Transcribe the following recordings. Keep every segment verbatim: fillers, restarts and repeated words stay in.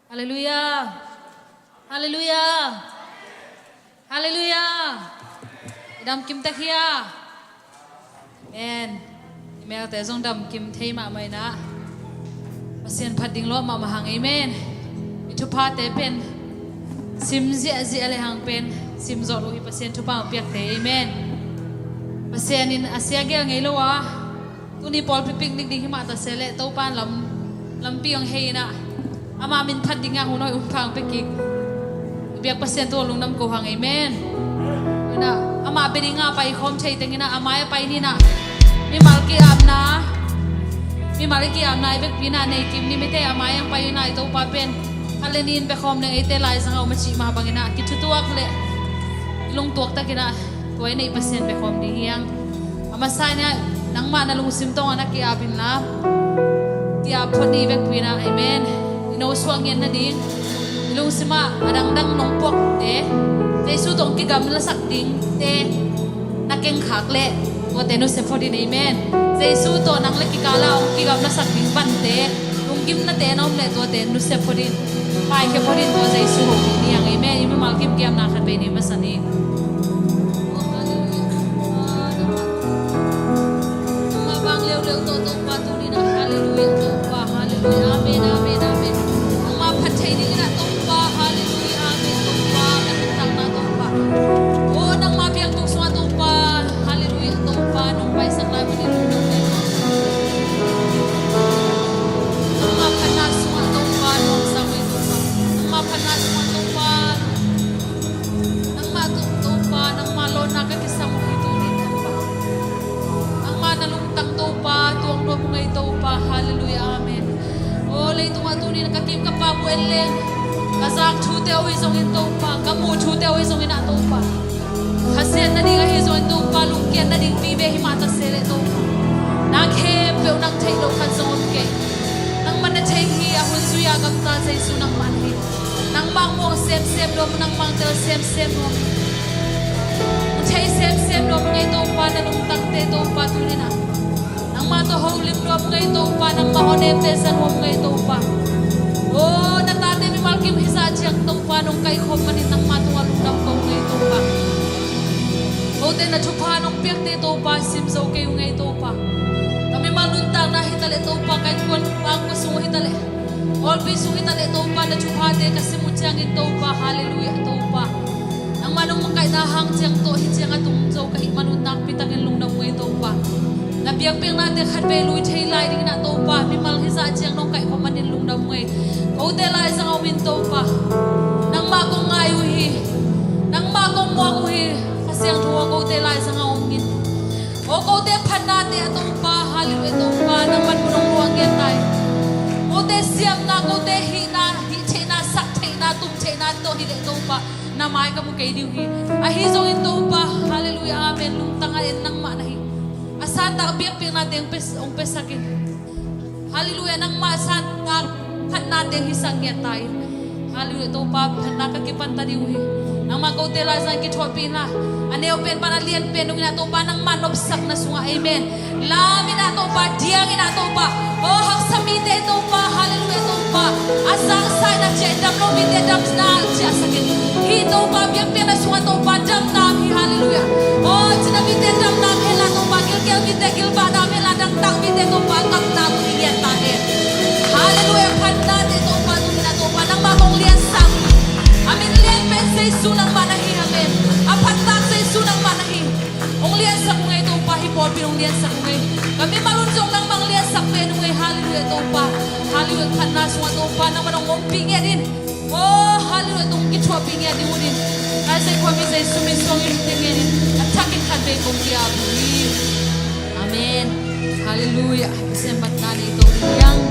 Halleluiah. Halleluiah. Halleluiah. I damkim tek hia? Amen. I melte zong damkim thei mahmah inah Pasian phat ding lawh mahmah hang. Amen. I thuphate pen sim ziahziah le hang pen sim zawh lo hi, Pasian thupha hong piakte. Amen. Pasian in a sia gel ngei lo a, tuni pawlpi picnic ding hi mah ta se leh Topa in lam, lampi hong hei inah ama min phat dingah hun hong pha hong pia kik. I biak Pasian tungah lungdam ko hang. Amen. Inah amah bia dingah paikhawm thei teng inah a mai a pai ni inah mimal ki-apna, mimal i ki-apna i vekpi inah nei kim ni mite a mai hong pai inah i Topa pen khat le nih in biakhawm leng eite laizang a om a cih mah bang inah kithutuak le i lungtuak tak inah tua i neih Pasian biakhawm ding hi hang. A masa inah nangmah na lungsim tawngah na ki-ap inla, ki-ap phot ni i vekpi inah. Amen. I no suah ngiat nading, i lungsimah a dangdang nong puakte, Jesu tawh hong kigamlasak dingte na kengkhak leh tuate nusia phot in. Amen. Jesu tawh nang le kikala hong kigamlasak ding bante, lunggimnate na om leh tuate nusia phot in. Paikhia phot in, tua Jesu hong ni hang. Amen. I mimal kimkiamna khat vei nei masa ni. Nangmah vang leuleu tawh Topa tuni inah. Halleluiah Topa. Halleluiah. Amen, amen, amen. Nangmah phat thei ding inah Topa. Halleluiah. Amen Topa. Ka nuntakna Topa. O nangmah biakbuk sungah Topa. Halleluiah Topa. Nong paisak lai manin lungdam Nangmah phatna sungah Topa nuamsa uh hi Topa. Nangmah phatna sungah Topa, nangmah Topa, nangmah lawnna ka kisam uh hi tuni Topa. Nangmah na lungtang Topa tuang nuam uh ngei Topa. Halleluiah. Amen. O leitungah tuni ka kim ka pam uh en leng, ka zak thute uh hi zongin Topa, ka muh thute uh hi zongin ah Topa, khasiat nading ahi zongin Topa, lungkiat nading vive hi mah ta se leh Topa, na khempeuh nang theih loh khat zong om kei. Nangmah na thei hi. A hun zui-a gamta Jesu nangmah na hi. Nangmah muang semsem nuam, nangmah tel semsem nuam. Na thei semsem nuam ngei Topa, na lungtangte Topa tuni inah nangmah tawh holim nuam ngei Topa, nangmah awnemte za nuam ngei Topa. O na tate mimal kim hizah ciang Topa nong kaihkhop manin nangmah tungah lungdam ko ngei Topa. Kote na thupha nong piakte Topa sim zo kei uh ngei Topa. Ka mimal nuntakna hi ta leh Topa, ka innkuan bangkua sung uh hi ta leh, pawlpi sung hi ta leh Topa, na thuphate ka sim uh ciangin Topa. Halleluiah Topa. Nangmah nong makaihna hang ciang tawh hi ciang a tung zo ka hih manun nakpi takin lungdam ngei Topa. Na biakpiaknate khat vei lui thei lai dingin ah Topa, mimal hizah ciang nong kaihkhop manin lungdam ngei. Kote laizang a om in Topa, nangmah kong ngai uh hi. Nangmah kong muang uh hi. Kha Siangtho aw, kote laizang a om in. Aw kote phatnate ah Topa, halleluiah Topa, nangman mun hong luang ngiat ta in. Kote siamna, kote hihna, hih theihna, sak theihna, tum theihna tawh hi leh Topa, na mai ka mu kei ding uh hi. Ahi zongin Topa, halleluiah, amen, lungtang a en nangmah na hi. A santak biakpiaknate hong pia, hong piasak in. Halleluiah, nangmah santak phatnate hong hisak ngiat ta in. Halleluiah, Topa phatna ka kipan ta ding uh hi. Nangmah kote laizang kithuahpih inla, a neu pen pan a lian pen dongin ah Topa nangmah nopsakna sungah, amen, lam in ah Topa, diang in ah Topa, aw haksa mite Topa, halleluiah Topa, a zangsa in ah ciah in, dam lo mite damna ciahsak in. Hih Topa biakpiakna sungah Topa damna om hi, halleluiah. Aw cina mite damna om henla Topa, gilkial mite gilvahna om henla, dangtak mite Topa kapna tuni lian ta hen. Halleluiah, phatnate Topa tuni in ah Topa nangmah kong liansak. A min lian pen Jesu nangmah na hi, amen. A phattak Jesu nangmah na hi. Hong liansak uh ngei Topa, hih pawlpi hong liansak uh ngei. Ka mimal un zong nangmah hong liansak pen uh ngei, halleluiah Topa. Halleluiah, phatna sungah Topa nangmah hong ompih ngiat in. Aw halleluiah, tung kithuahpih ngiat ding uh in. Ka zei khuami Jesu min suangin te ngiat in. A thakin khat vei kong ki-ap uh hi. Amen. Halleluiah. Pasian phatna nei to hi hang.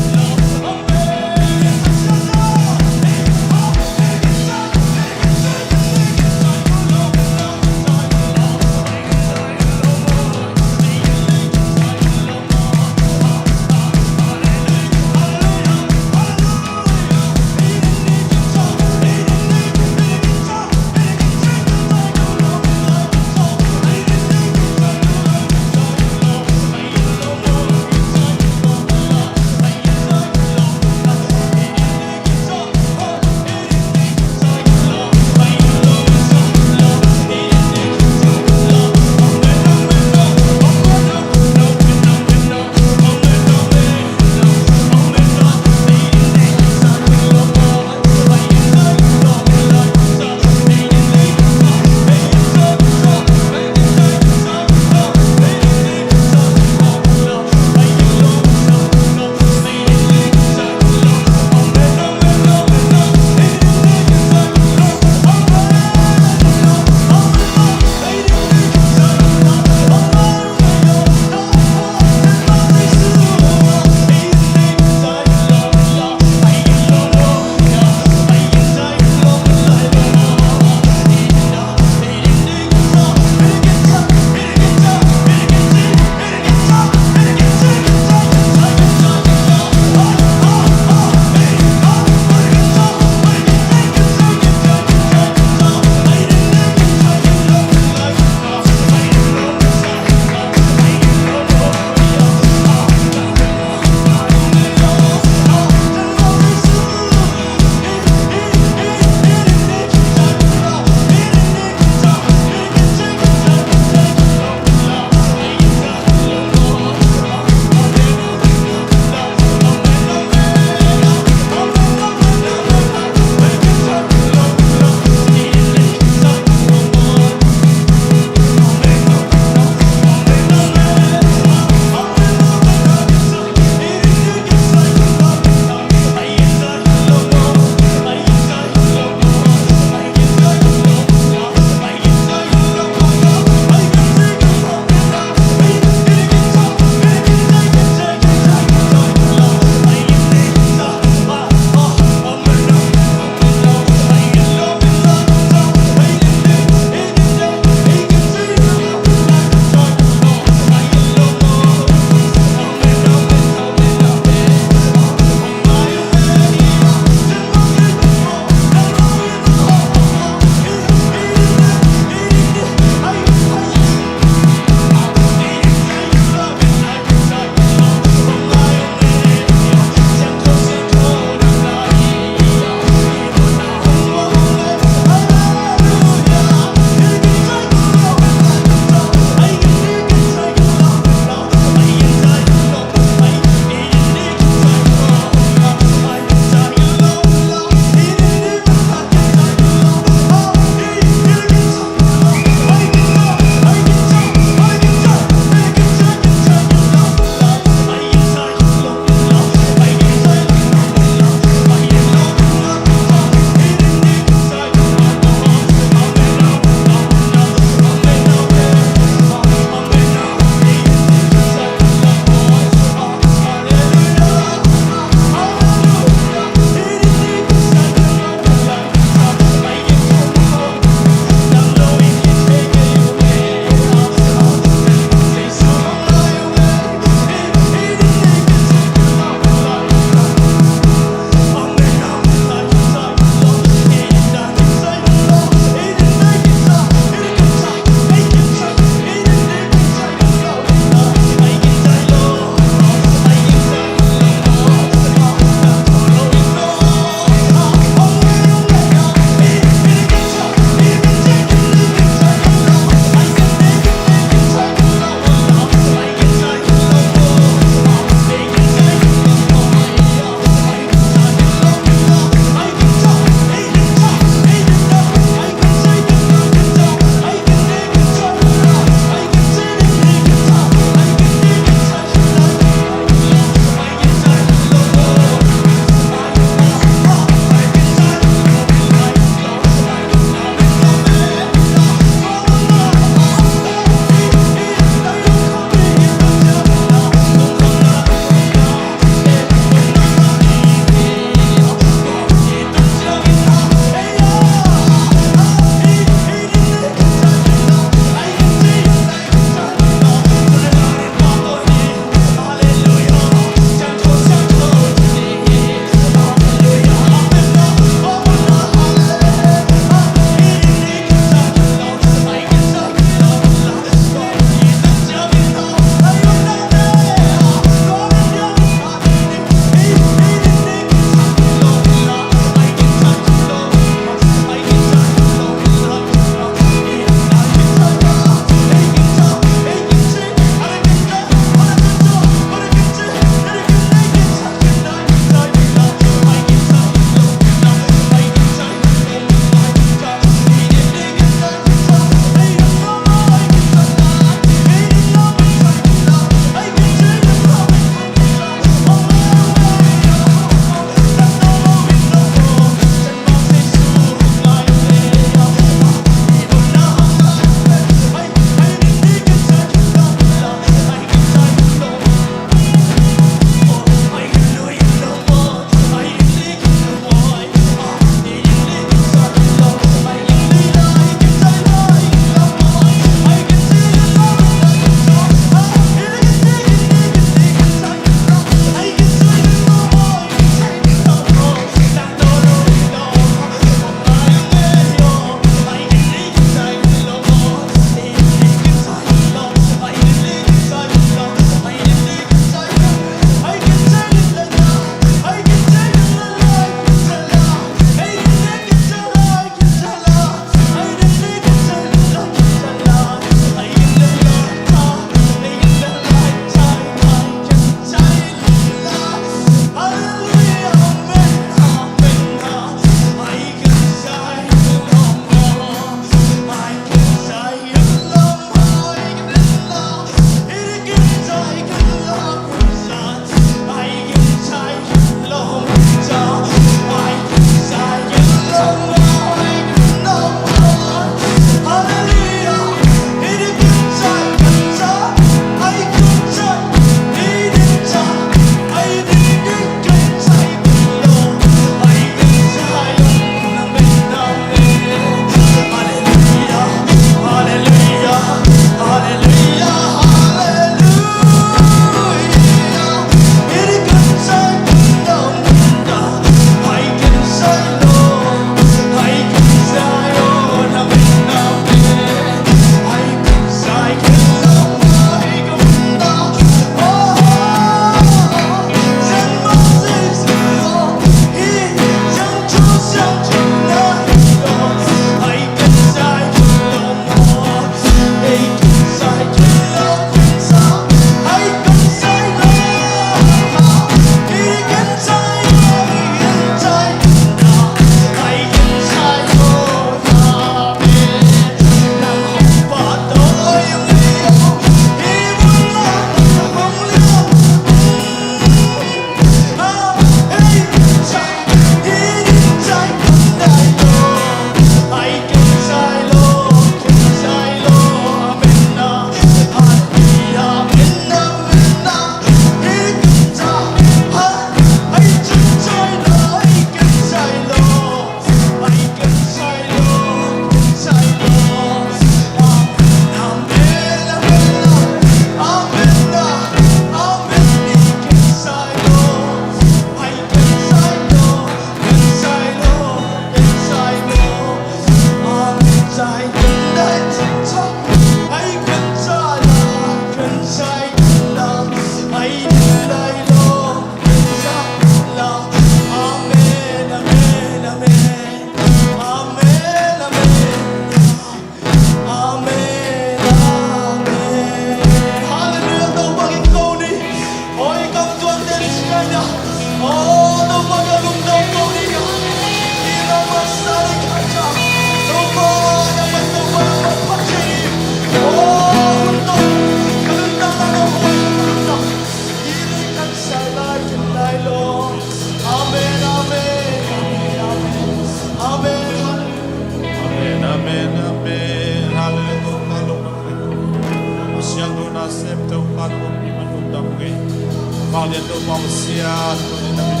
Vanglian Topa Pasian, tuni na min,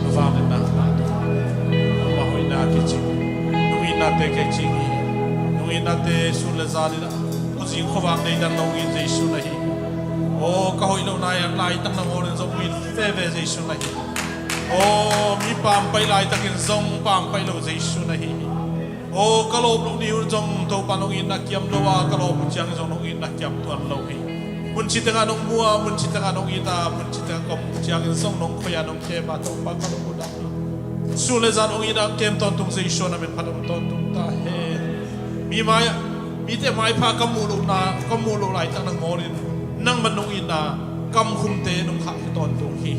na vanglian na na tu, ama hoihna kicing, nunginate kicing hi, nunginate sun le zan in a, khuazing khuavak deidan lo in Jesu na hi. O, ka hoih lo nai a laitak na ngawlin zong in veve Jesu na hi. O, mi pampai laitakin zong pampai lo Jesu na hi. O, ka lawp loh ni un zong Topa nong itna kiam lo a, ka lawp uh ciangin zong nong itna kiam tuan lo hi. Mun ci tengah nong mu a, mun ci tengah nong it a, mun ci tengah ka om uh ciangin zong nong khoih a, nong kem a, Topa ka lawp uh dah hi. Sun le zan nong itna kem tawntung Jesu na min phat om tawntung ta hen. Mi mai, mite maipha ka muh lohna, ka muh loh laitak na ngawlin nangman nong itna kamkhumte nong khahkhia tawntung hi.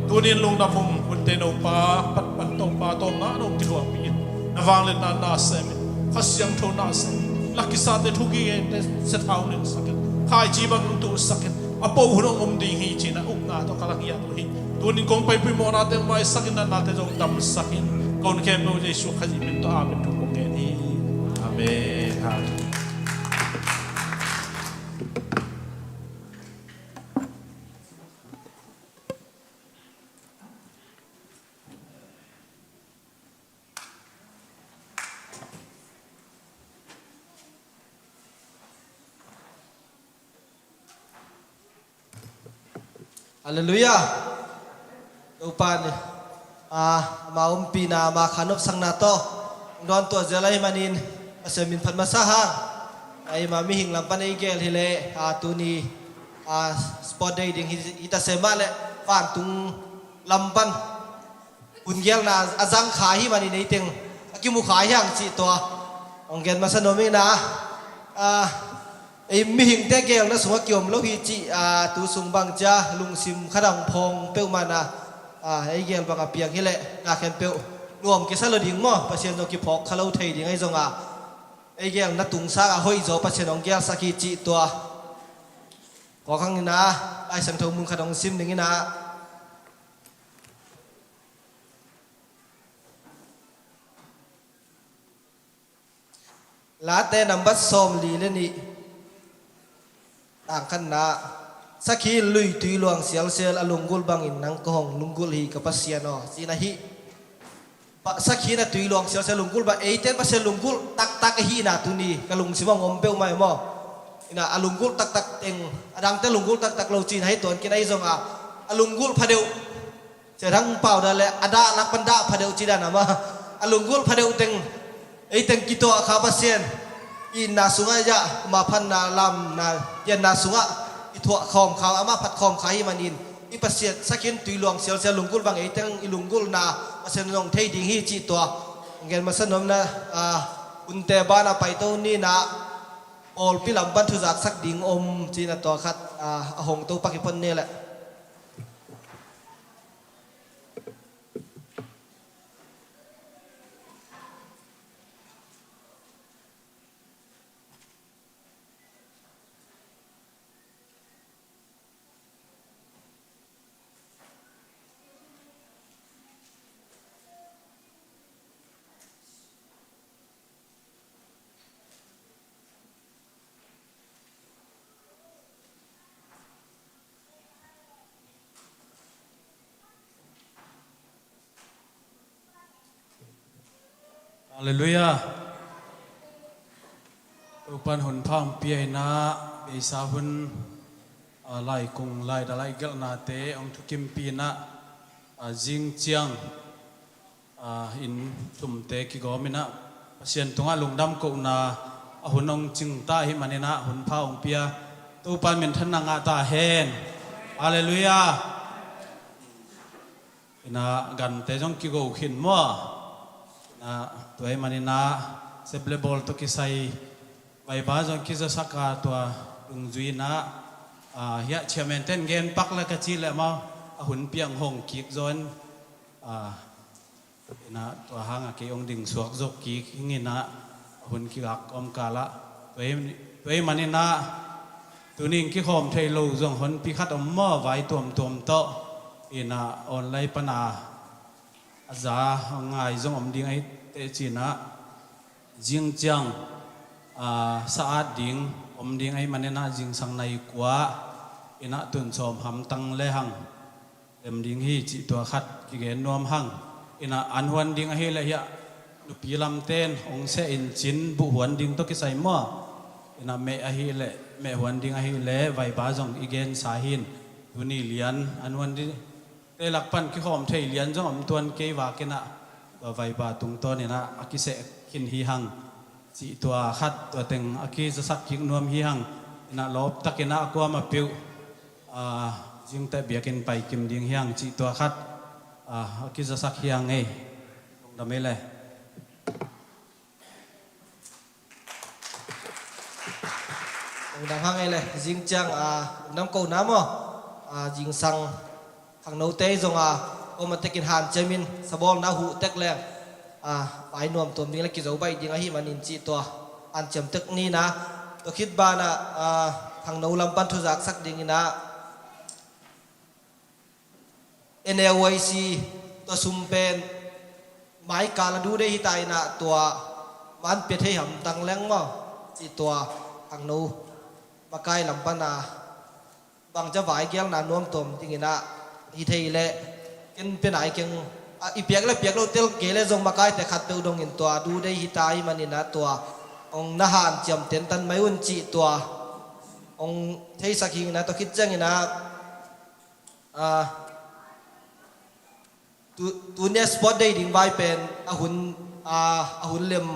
Tunin lungdam um, hunte nopa, patpan Topa, tawmna nong kiluahpih in. Na vangliatna na sem in, Kha Siangtho na sem in, la kisate thugigente siathau ningsak in, khaici bang nong tuhsak in, a po hun hong om ding hi ci-in a upna tawh ka la ngiat uh hi. Tunin kong paipih mawhnate hong maisak in, natnate zong damsak in, ka hun khempeuh Jesu Khazih min tawh amen thu kong ngen hi. Amen. Hallelujah. Hallelujah. Topa in, ah, ama ompihna, ama khanopsakna tawh hong dawn tuah zel ahih manin Pasian min phat masa hang. Eima mihing lam pan ei gel hileh, ah, tuni, ah, sport day ding hi, hi ta se mah leh vantung lam pan hun gelna a zang kha ahih manin ei teng a kimu kha hi hang cih tua hong gen masa nuam ing a, ah, ei mihingte gelna sungah kiom lo hi cih, ah, tu sung bang cia lungsim khat ah hong phawng peuhmah na, ah, ei gel bang a piang hileh na khempeuh nuam kisa lo ding maw, Pasian zong kiphawk kha lo thei ding ahi zongah ei gelna tung sangah hoih zaw Pasian hong gelsak hi cih tua. Kawk hang in a, Lai Siangtho mun khat hong sim ning in a. Late nambat sawmli le nih, tang khatna, sakhi in lui tui luang sialsial a lunggulh bangin nang ka hong lunggulh hi ka Pasian aw, ci-in ahi. Pa, sakhi in a tui luang sialsial lunggulh bang, eite in Pasian lunggulh taktak ahihna tuni ka lungsim ah hong om peuhmah hi maw. In a, a lunggulh taktak teng, a dangte lunggulh taktak lo ci-in ahi tuan kei in ahi zongah, a lunggulh phadeuh. Sia Thang Pau dan leh a dah lak pan dah phadeuh ci dan amah. A lunggulh phadeuh teng, ei teng kituah kha Pasian itna sungah, ia, ama phatna lamna pianna sungah i thuah khawm kha, amah phat khawm kha ahih manin i Pasian sakhi in tui luang sialsial lunggulh bang ei teng i lunggulhna Pasian in hong thei ding hi cih tua hong gen masa nuam in a, ah, hunte banah paito ni in a, pawlpi lam pan thuzaksak ding om ci-in a tua khat, ah, a hong to pak i pon ni leh. Halleluiah. Topa'n hun pha hong pia in ah, beisa hun, ah, laikung, laidal ah i gelhnate hong thukimpih in ah, ah, zing ciang, ah, inn thumte kigawm in ah, Pasian tungah lungdam kohna a hun hong cing ta ahih manin ah, hun pha hong pia Topa'n minthanna ngah ta hen. Halleluiah. In ah gante zong kigo khin maw. In ah tua ahih manin ah sep le bawl tawh kisai vaiba zong kizasak a, tua dungzui in ah, ah, hiah chairman-te in gen pak le ka cih leh amau a hun piang hong kik zaw in, ah, in ah tua hang ah kei hong ding suak zawk kik ing in ah, a hun kigak kawmkal ah. Tua ahih, tua ahih manin ah tuni in kikhawm thei lo zong honpi khat om maw, vai tuamtuam tawh. In ah online pan a a za ngai zong om ding ahi teh ci-in ah, zing ciang, ah, sa-at ding om ding ahih manin ah zingsang nai kua Inah tun sawm hamtang le hang lem ding hi cih tua khat kigen nuam hang. Inah an huan ding ahih leh hiah nupi lamten hong seh in cin buh huan ding tawh kisai maw? Inah meh ahih leh meh huan ding ahih leh vaiba zong i gensa hi in. Tuni lian an huan ding te lak pan kikhawm thei lian zong om tuan kei vak inah tua vaiba tungtawn inah a kiseh khin hi hang cih tua khat tua teng a kizasak kik nuam hi hang. Inah lawptak inah a kuamah peuh a, zingteh biakinn paikim ding hi hang cih tua khat a, a kizasak hi hang ei. Lungdam ei le. Lungdam hang ei le. Zing ciang a, lungdam kohna maw? A, zingsang khangnote zong a, kuamah tekin hanciamin sabawlna huh tek leng a, pai nuam tuam ding le kizo baih ding ahih manin cih tua hanciam tek ni inah, tua khit banah a, khangno lam pan thuzaksak ding inah N A Y C tua sum pen maikal a duh dei hi ta inah tua man pia thei hamtang leng maw? Cih tua khangno makai lam pan a bangcia vai gelna nuam tuam ding inah hi thei leh ken pia nai keng a, i piak le piak lo tel kei le zong makaite khat peuh dongin tua duh dei hi ta ahih manin a tua hong na hanciam tentan mai un cih tua hong theisak hi inah tua khit ciang inah a, tu, tuni a sport day ding vai pen a hun a, a hun lem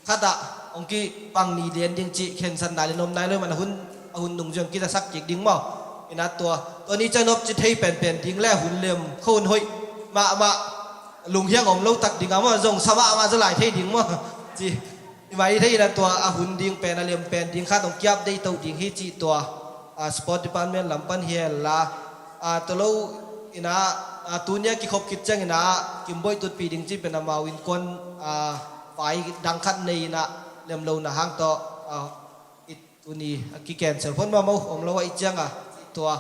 khatah hong kipang ni lian ding cih khensatna le nuam nai lo ahih man a hun, a hun nung zong kizasak kik ding maw? Inah tua tua ni ciang nop ci thei penpen ding le a hun lem kho hun hoih mahmah lunghiang om lo tak ding a maw? Zong sa mahmah zaw lai thei ding maw? Ci i mai thei inah tua a hun ding pen a lem pen ding khat hong ki-update to ding hi cih tua a, sport department lam pan hi hen la a, tua lo inah a, tuni a kikhop khit ciang inah kimboih tutpih ding cih pen amau innkuan a, vai dang khat nei inah lemlona hang tawh a, i tuni a kicancel phot mahmah om lo ahih ciang a, tua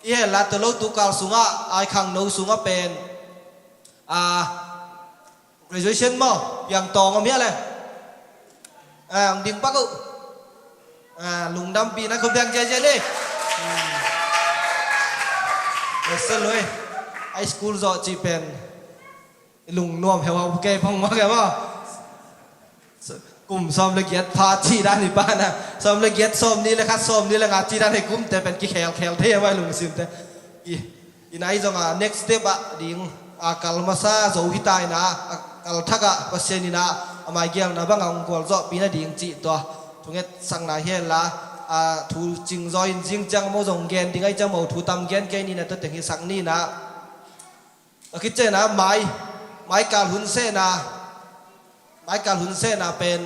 hi hen la tua lo tukal sungah a, khangno sungah pen a, graduation maw, piang tawng om hiah le. A, ang ding pak uh. A, lungdampihna khut beng ciacia ni. Masa lui high school zawh cih pen i lungnuam heuhau kei phong mah kei maw? Kum sawm le giat pha cih dan i pana, sawm le giat, sawm nih le khat, sawm nih le nga cih dan hei kumte pen kikhelkhel thei a mai lungsimte. I, i nai zong a next step ah ding a kal masa zo hi ta inah a kal thak ah Pasian inah a maigelna bang a hong gualzawhpih nading cih tua thunget sakna hi hen la a, thu cing zaw in zing ciang maw zong gen ding ahih ciang maw thu tam gen kei ni inah tua teng hi sak ni inah. A khit ciang inah mai, maikal hun sehna, maikal hun sehna pen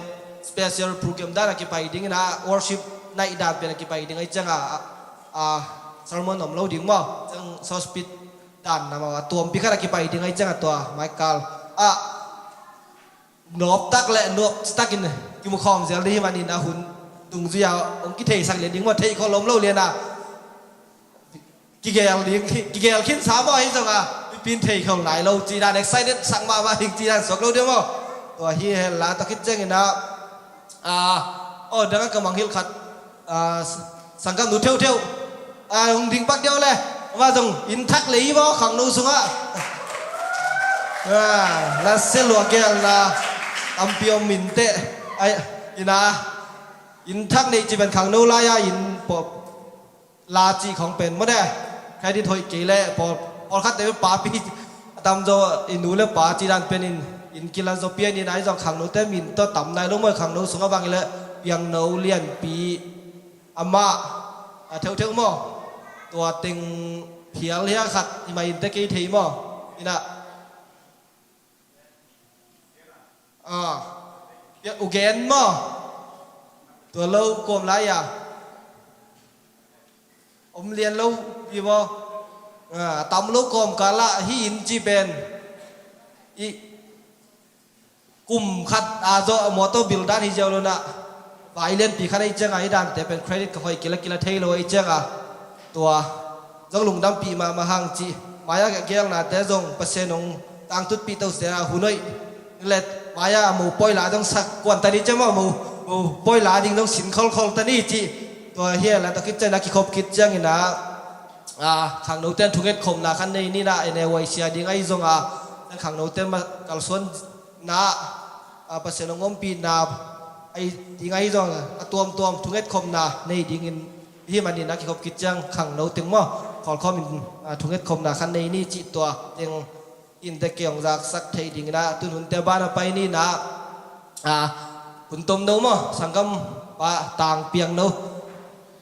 special program dan a kipai ding inah worship night dan pen a kipai ding ahih ciang a, a, a sermon om lo ding maw? Ciang short speech dan na maw a tuampi khat a kipai ding ahih ciang a tua maikal a, nuamtak le nuamtakin kimu khawm zel ding hi manin a hun dungzui a hong kitheisak lian ding maw? Theih khol om lo lian a kigel ding, kigel khinsa maw? Ahi zong a mipin thei khol nai lo cih dan, excited sak mahmah ding cih dan suak lo ding maw? Tua hi hen la tua khit ciang inah a, aw dang a ka mangngilh khat a, sanggamnu theuhtheuh a, hong ding pak diau le. Amah zong inn thak lei hi maw khangno sungah? A, na sia lua gelna tampi om inteh. Ai, inah inn thak nei cih pen khangno lai-a inn pawh la cih khawng pen maw de. Credit hoih kei leh pawl, pawlkhatte pen papi a tamzaw i nu le pa cih dan pen in, inn kila zaw pian in ahi zong khangnote min tawh tam nai lo maw, khangno sungah bang i leh piangno lianpi amah a theuhtheuh maw? Tua teng phial hia khat i mah innte kei thei maw? Inah a, piak ugen maw? Tua lo kawm lai-a om lian lo hi maw? A, tam lo kawmkal ah hi in ci pen i kum khat a zawh a mawtaw bil dan hi ziau lo nah. Vai lianpi khat ahi cianga i dante pen credit ka hoih kila kila thei lo ahi cianga tua zong lungdampih mahmah hang cih. Maya gelnate zong Pasian hong tangtutpih to sia hun hoih. Let maya mo pawi la zong sak kuan ta ni ciama mo, mo pawi la ding zong sin kholkhol ta ni cih. Tua hi a, la takit ciangin a kikhop kit ciangin a, a, khangnote in thungetkhopna khan nei ni na, ene waisia ding ahi zong a, khangnote in ma kalsuan na, a, Pasian hong ompihna ahi ding ahi zong a, a tuamtuam thungetkhopna nei dingin hi manin a kikhop kit ciang khangno teng maw, khawlkhawm in, a, thungetkhopna khan nei ni cih tua teng in te kei hong zaksak thei dingin a, tun hunte ban a pai ni na, a, hun tom no maw, sanggam pa tang piang no.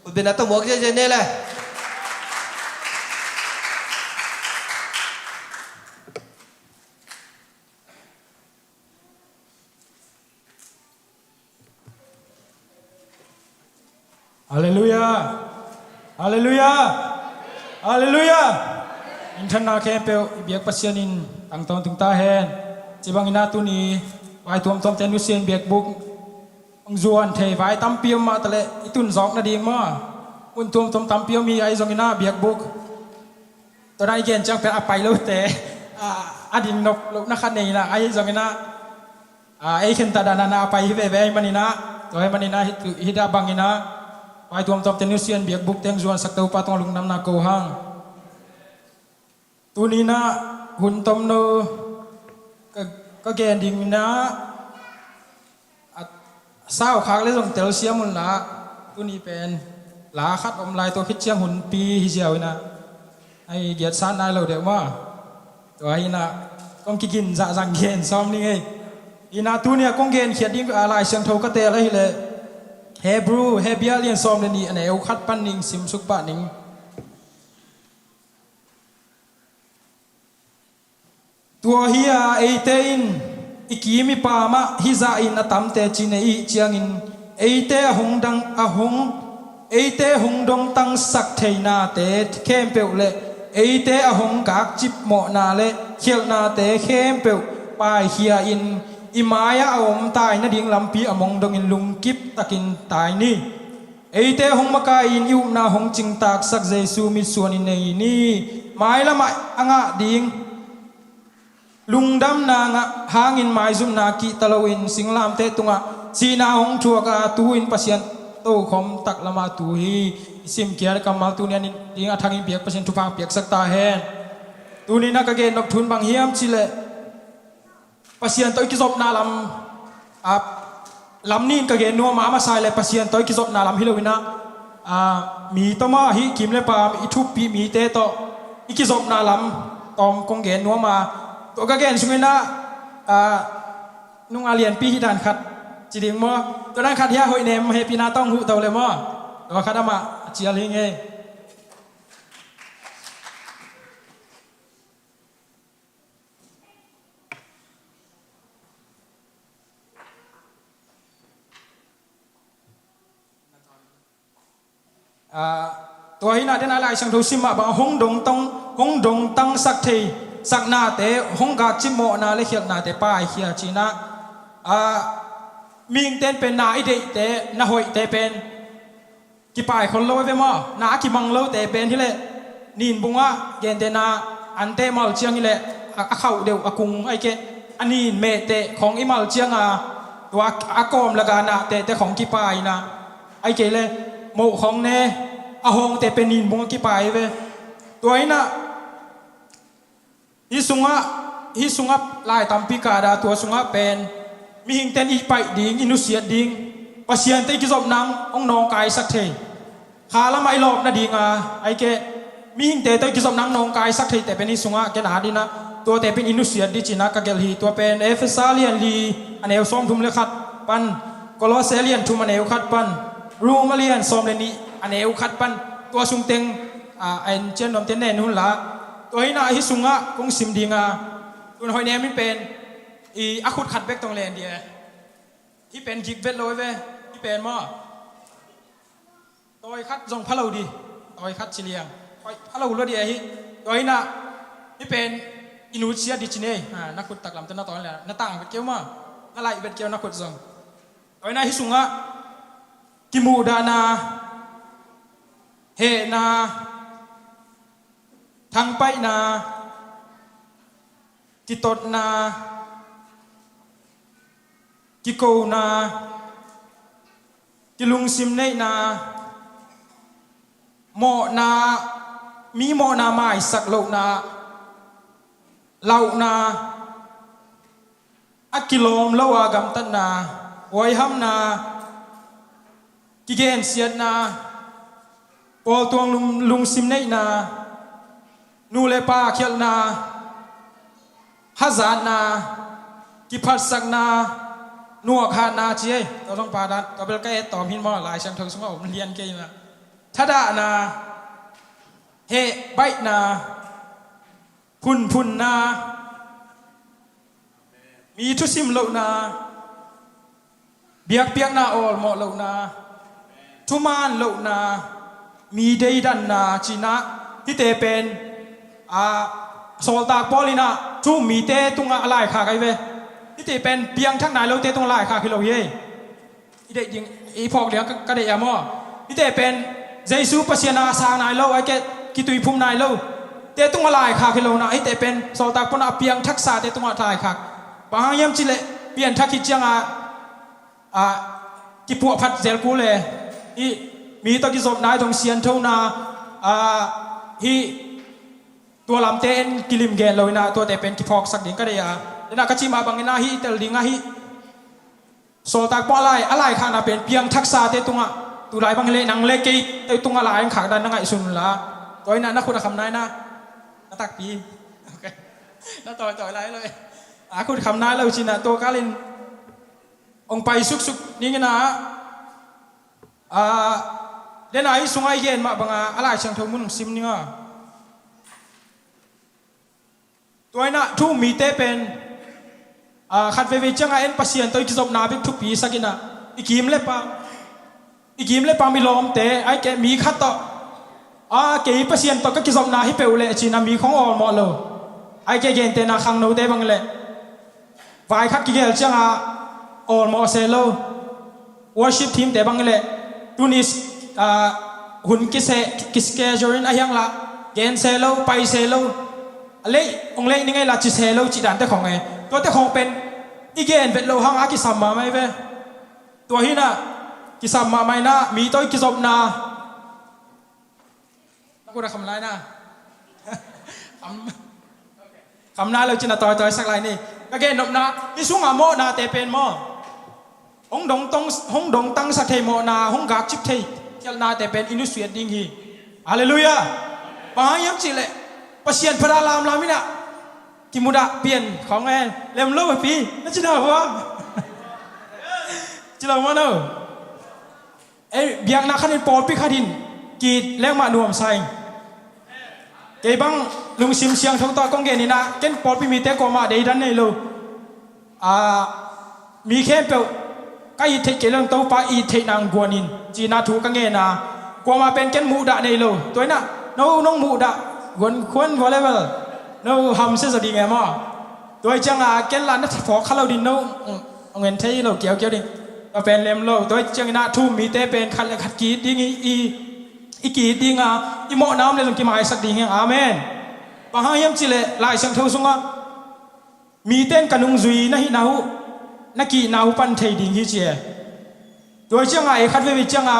Hun bia na tawh muak ziazia ne le. Halleluiah. Halleluiah. Halleluiah. Minthanna khempeuh i biak Pasian in tangtawn tung ta hen. Ci bangin a tuni vai tuamtuamte nusia in biakbuk hong zuan thei vai tampi om mah taleh i tun zawk nading maw? Mun tuamtuam tampi om hi ahi zongin a biakbuk tua dan i gen ciang pen a pai lote, a, a din nop lohna khat nei na ahi zongin a, a, ei khentat dan a na a pai hi veve ahi manin a, tua ahi manin a hih tu, hih dah bangin a vai tuamtuamte nusia in biakbukte hong zuansak Topa tungah lungdamna ko hang. Tuni in a hun tom no ka, ka gen ding in a, a, sau khak le zong telsiam un la, tuni pen la khat om lai, tua khit ciang hunpi hi ziau in a, a, i giat san nai lo deuh maw. Tua hi in a kong kigin zahzah gen sawm ning ei. In a tuni a kong genkhiat ding, a, Lai Siangtho ka teel ahih leh Hebrew, Hebrew a lian sawm le nih, a neu khat pan ning simsuk pah ning. Tua hi a, eite in i kim i pam ah hih zah in a tam teci nei i hih ciangin, eite a hong dang, a hong, eite hong dongtangsak thei nate khempeuh le eite a hong gakcip mawhna le khialhnate khempeuh paikhia in, i mai-ah a om tai nading lampi a mong dongin lungkip takin tai ni. Eite hong makai-in i upna hong cingtaaksak Jesu mitsuan i nei ni. Mailam ah a ngah ding lungdamna ngah hangin maizumna kihta loin singlamteh tungah sihna hong thuak a, tu-in Pasian tokhom taklamah tu hi. I simkhiat kammal tuni a nih ding a thangin biak Pasian thupha piaksak ta hen. Tuni in a ka gen nop thu in bang hiam cih leh, Pasian tawh i kizopna lam, a, lam nih in ka gen nuam a, a masa leh Pasian tawh i kizopna lam hi lo in a, a, mi tawh mah, hih kim le pam i thuppih mite tawh i kizopna lam tawm kong gen nuam a, tua ka gen sungin a, a, nung a lianpi hih dan khat ci ding maw? Tua dan khat hi a, hoih nem hehpihna tawh hong huh to le maw? Tua khat amah a cial hi ngei. Ah, tua hi in a, den a Lai Siangtho sim mah bang, hong dongtang, hong dongtangsak thei saknate, hong gakcip mawhna le khialhnate paikhia ci in a, ah, mihingte in pen na i deihte, na hoihte pen kipai khol lo ve maw? Na a kimang lote pen hi leh, nin bungah gentehna ante mal ciang hi leh, a, a khauh deuh a kung ahih keh, a nin mehteh khawng i mal ciang a, tua a kawm lak a nahtehte khawng kipai in a, ahih kei leh moh khawng ne, a hawngte pen nin bungah kipai ve. Tua hi in a, hih sungah, hih sungah lai tampi ka da, tua sungah pen mihingte in i paih ding, i nusiat ding, Pasian tawh i kizop nang hong nawngkaisak thei. Kha lamah i lawp nading a, ahih keh mihingte tawh i kizop nang nawngkaisak theite pen hih sungah ken a ding a, tuate pen i nusiat ding ci in a ka gelh hi. Tua pen Efesa lian li a neu sawmthum le khat pan, Kolose lian thum a neu khat pan, Rom a lian sawm le nih a neu khat pan, tua sung teng, a, a en cian nuamte nen hun la. Tua hi in a hih sungah kong sim ding a, tun hoih nem in pen, i a khut khat bek tawh len dih e. Hih pen gik vet lo ve, hih pen maw? Tawi khat zong pha lo dih, tawi khat ci liang. Hoih pha lo lua dih e hih. Tua hi in a, hih pen i nusiat dih ci ni e. Ha, na khut taklam tawh na tawi le, na tang vet kei uh maw? Na laih vet kei uh na khut zong. Tua hi in a hih sungah kimuhdahna, hehna, thangpaihna, kitotna, kikona, kilungsim neihna, mawhna, mi mawhna maisak lohna, lauhna, a kilawm lo a gamtatna, huaihamna, kigensiatna, pawltuang lung- lungsim neihna, nu le pa khialhna, hazatna, kiphatsakna, nuakhatna ci ei. Tua zong pa dan tua bel ka et tawm hin maw, Lai Siangtho sungah om lian kei na. Thadahna, heh baihna, phunphunna, mi thusim lohna, biakpiakna awlmawh lohna, thuman lohna, mi deidanna cinah, hihte pen a, Sawltak Paul inah thu um mite tungah a laikhak ahi ve. Hihte pen piangthak nai lote tungah laikhak hi lo hi ei. I deih ding, i phawk ding ka, ka deih a maw? Hihte pen Jesu Pasian a sang nai lo, ai ke kituiphum nai lo te tungah laikhak hi lo na, hihte pen Sawltak Paul a piangthaksate tungah laikhak. Bang hang hiam cihleh pianthak hi cianga a, kipuahphat zel kul le, hih mi tawh kizopna, hih dong sianthona, a, hih tua lamte en kilim gen lo inah tuate pen kiphawksak ding ka deih a. Denah ka cih mah bangin ah hih tel ding ah hih Sawltak Paul a lai, a laikhakna pen piangthaksate tungah, tulai bang hileh nang le kei te tungah lai ang khak dan na ngaihsun unla. Tua inah na khut a kham nai na, na takpi. Ok. Na tawitawi lai lo e. A khut kham nai lo cinah tua kalin hong pai suksuk ning inah, a, denah hih sungah i gen mah banga a Lai Siangtho mun hong sim ning a. Tua inah thu um mite pen, a, khat veivei cianga en Pasian tawh i kizopna bek thupi sak inah, i kim le pam, i kim le pam i lawmte, ai ke mi khat tawh, a, kei Pasian tawh ka kizopna hi peuh leh cinah mi khong awlmawh lo. Ai ke gentehna khangnote bang leh vaikhat kigel cianga awlmawh se lo. Worship team te bang leh tuni, ah, hun kise, kischedule in a hiang lah gen se lo, pai se lo. A lei, hong lei ning ei lah ci se lo, cih dante khong e. Tuate khong pen i gen vet loh hang a kisam mahmah hi ve. Tua hinah kisam mahmah inah mi tawh i kizopna Na kut a kham lai na. Kham, kham nai lo cin a tawitawi sak lai ni. Ka gen nopna, hih sungah mawhnate pen maw, hong dong tong, hong dong tangsak thei mawhna, hong gakcip thei khialhnate pen i nusiat ding hi. Halleluiah. Bang hang hiam cihleh Pasian phat a lamlam inah kimudah pian khawng e, lem lo a pi na cina hua. Ci lo maw no? Ei, biakna khat in, pawlpi khat in ki-it leng mah nuamsa ing. Kei bang lungsim siangtho tawh kong gen inah, ken pawlpi mite kuamah deidan nei lo. A, mi khempeuh ka it theih kei lo, Topa it theih nang guan in, cina thu ka ngen a, kuamah pen ken muhdah nei lo. Tua inah no nong muhdah guan khuan vua level no hamsia zaw ding e maw? Tua hi cianga ken lah na phawk kha lo ding, no hong en thei lo kiaukiau ding. Tua pen lem lo. Tua hi ciangin ah thu um mite pen khat le khat ki-it ding i, i, i ki-it ding a, i mawhna om le zong kimaisak ding hi hang. Amen. Bang hang hiam cihleh Lai Siangtho sungah mite in ka nungzui na hihna uh, na ki-itna uh pan thei ding hi ci e. Tua hi cianga ei khat veivei cianga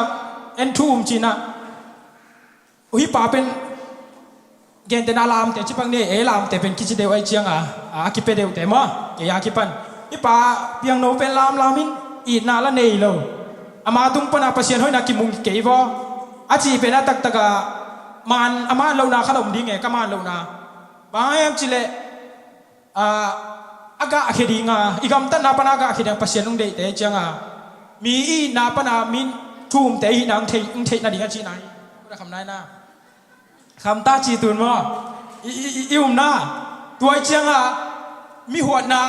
en thu um cinah Hih pa pen gentehna lamte ci pak ni, ei lamte pen kici deuh ahi cianga a kipia deuhte maw, kei a kipan. Hih pa piangno pen lamlam in itna la nei lo. Ama tung pana Pasian hoihna kimu kei vaw a cih pen a taktakah man, a man lohna khat om ding e, ka man lohna. Bang hang hiam cihleh a, a gahkhia dinga, i gamtatna pana a gahkhia dinga Pasian hong deihte cianga mi i itna pana min thu umte i hihna hong theih, hong theih nading a cihna hi. Khamta ci tun maw? I, i, i, i umna tua hi cianga mi huatna,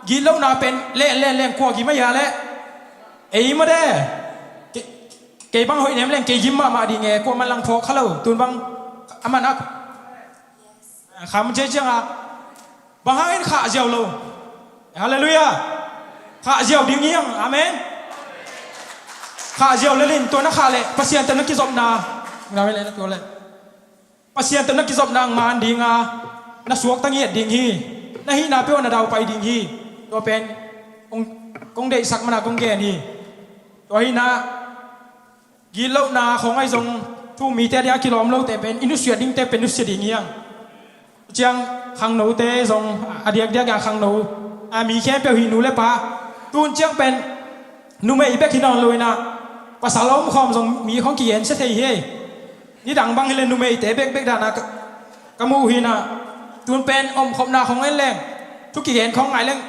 gitlohna pen len len len kua gim a hia leh ei mah de. Kei, kei bang hoih nem leng kei gim mahmah ding e, kuaman lang phawk kha lo. Tun bang a man a kham cia cianga bang hangin khah ziau lo? Halleluiah. Khah ziau ding hiang. Amen. Khah ziau lelin tua na khah leh Pasian tawh na kizopna, na tua leh Pasian tawh na kizopna hong man dinga, na suakta ngiat ding hi. Na hihna peuh na daupai ding hi. Tua pen kong, kong deihsak mana kong gen hi. Tua hihna gitlohna khawng ahi zong Thu-um mite a ding a kilawm lote pen i nusia dingte pen nusia ding hi hang. Ciang khangnote zong a diakdiak a khangno, a mi khempeuh hi, nu le pa. Tun ciang pen numei bek hi nawn lo inah, pasal a omkhawm zong mi khawng kigensia thei hi. Nidang bang hileh numeite bekbek dan a ka, ka muh hi inah, tun pen omkhopna khawng en leng, thu kigen khawng ngai leng,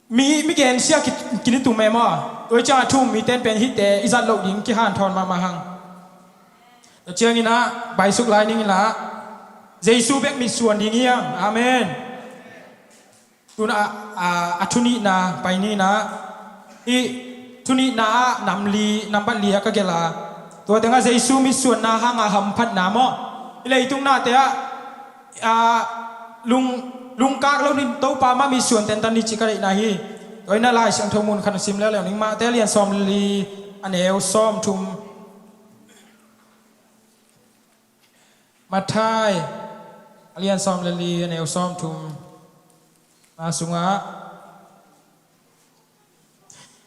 mi, mi gensia ki, kinitum e maw. Tua hi ciangah thu-um mite in pen hihte i zat loh ding kihanthawn mahmah hang. Tua ciang inah baisuk lai ning inah, Jesu bek mitsuan ding hi hang. Amen. Tun a, a, a thu nihna pai ni inah, hih thu nihna ah nam li, nambat li ah ka gelh a, tua tengah Jesu mitsuanna hanga hamphatna maw, hih leitung nate ah, a, lung, lungkak lo ni, Topa mah mitsuan tentan ni cih ka deihna hi. Tua inah Lai Siangtho mun khat sim leuleu ning, Matthai a lian sawm le li, a neu sawm thum. Matthai a lian sawm le li, a neu sawm thum na sungah,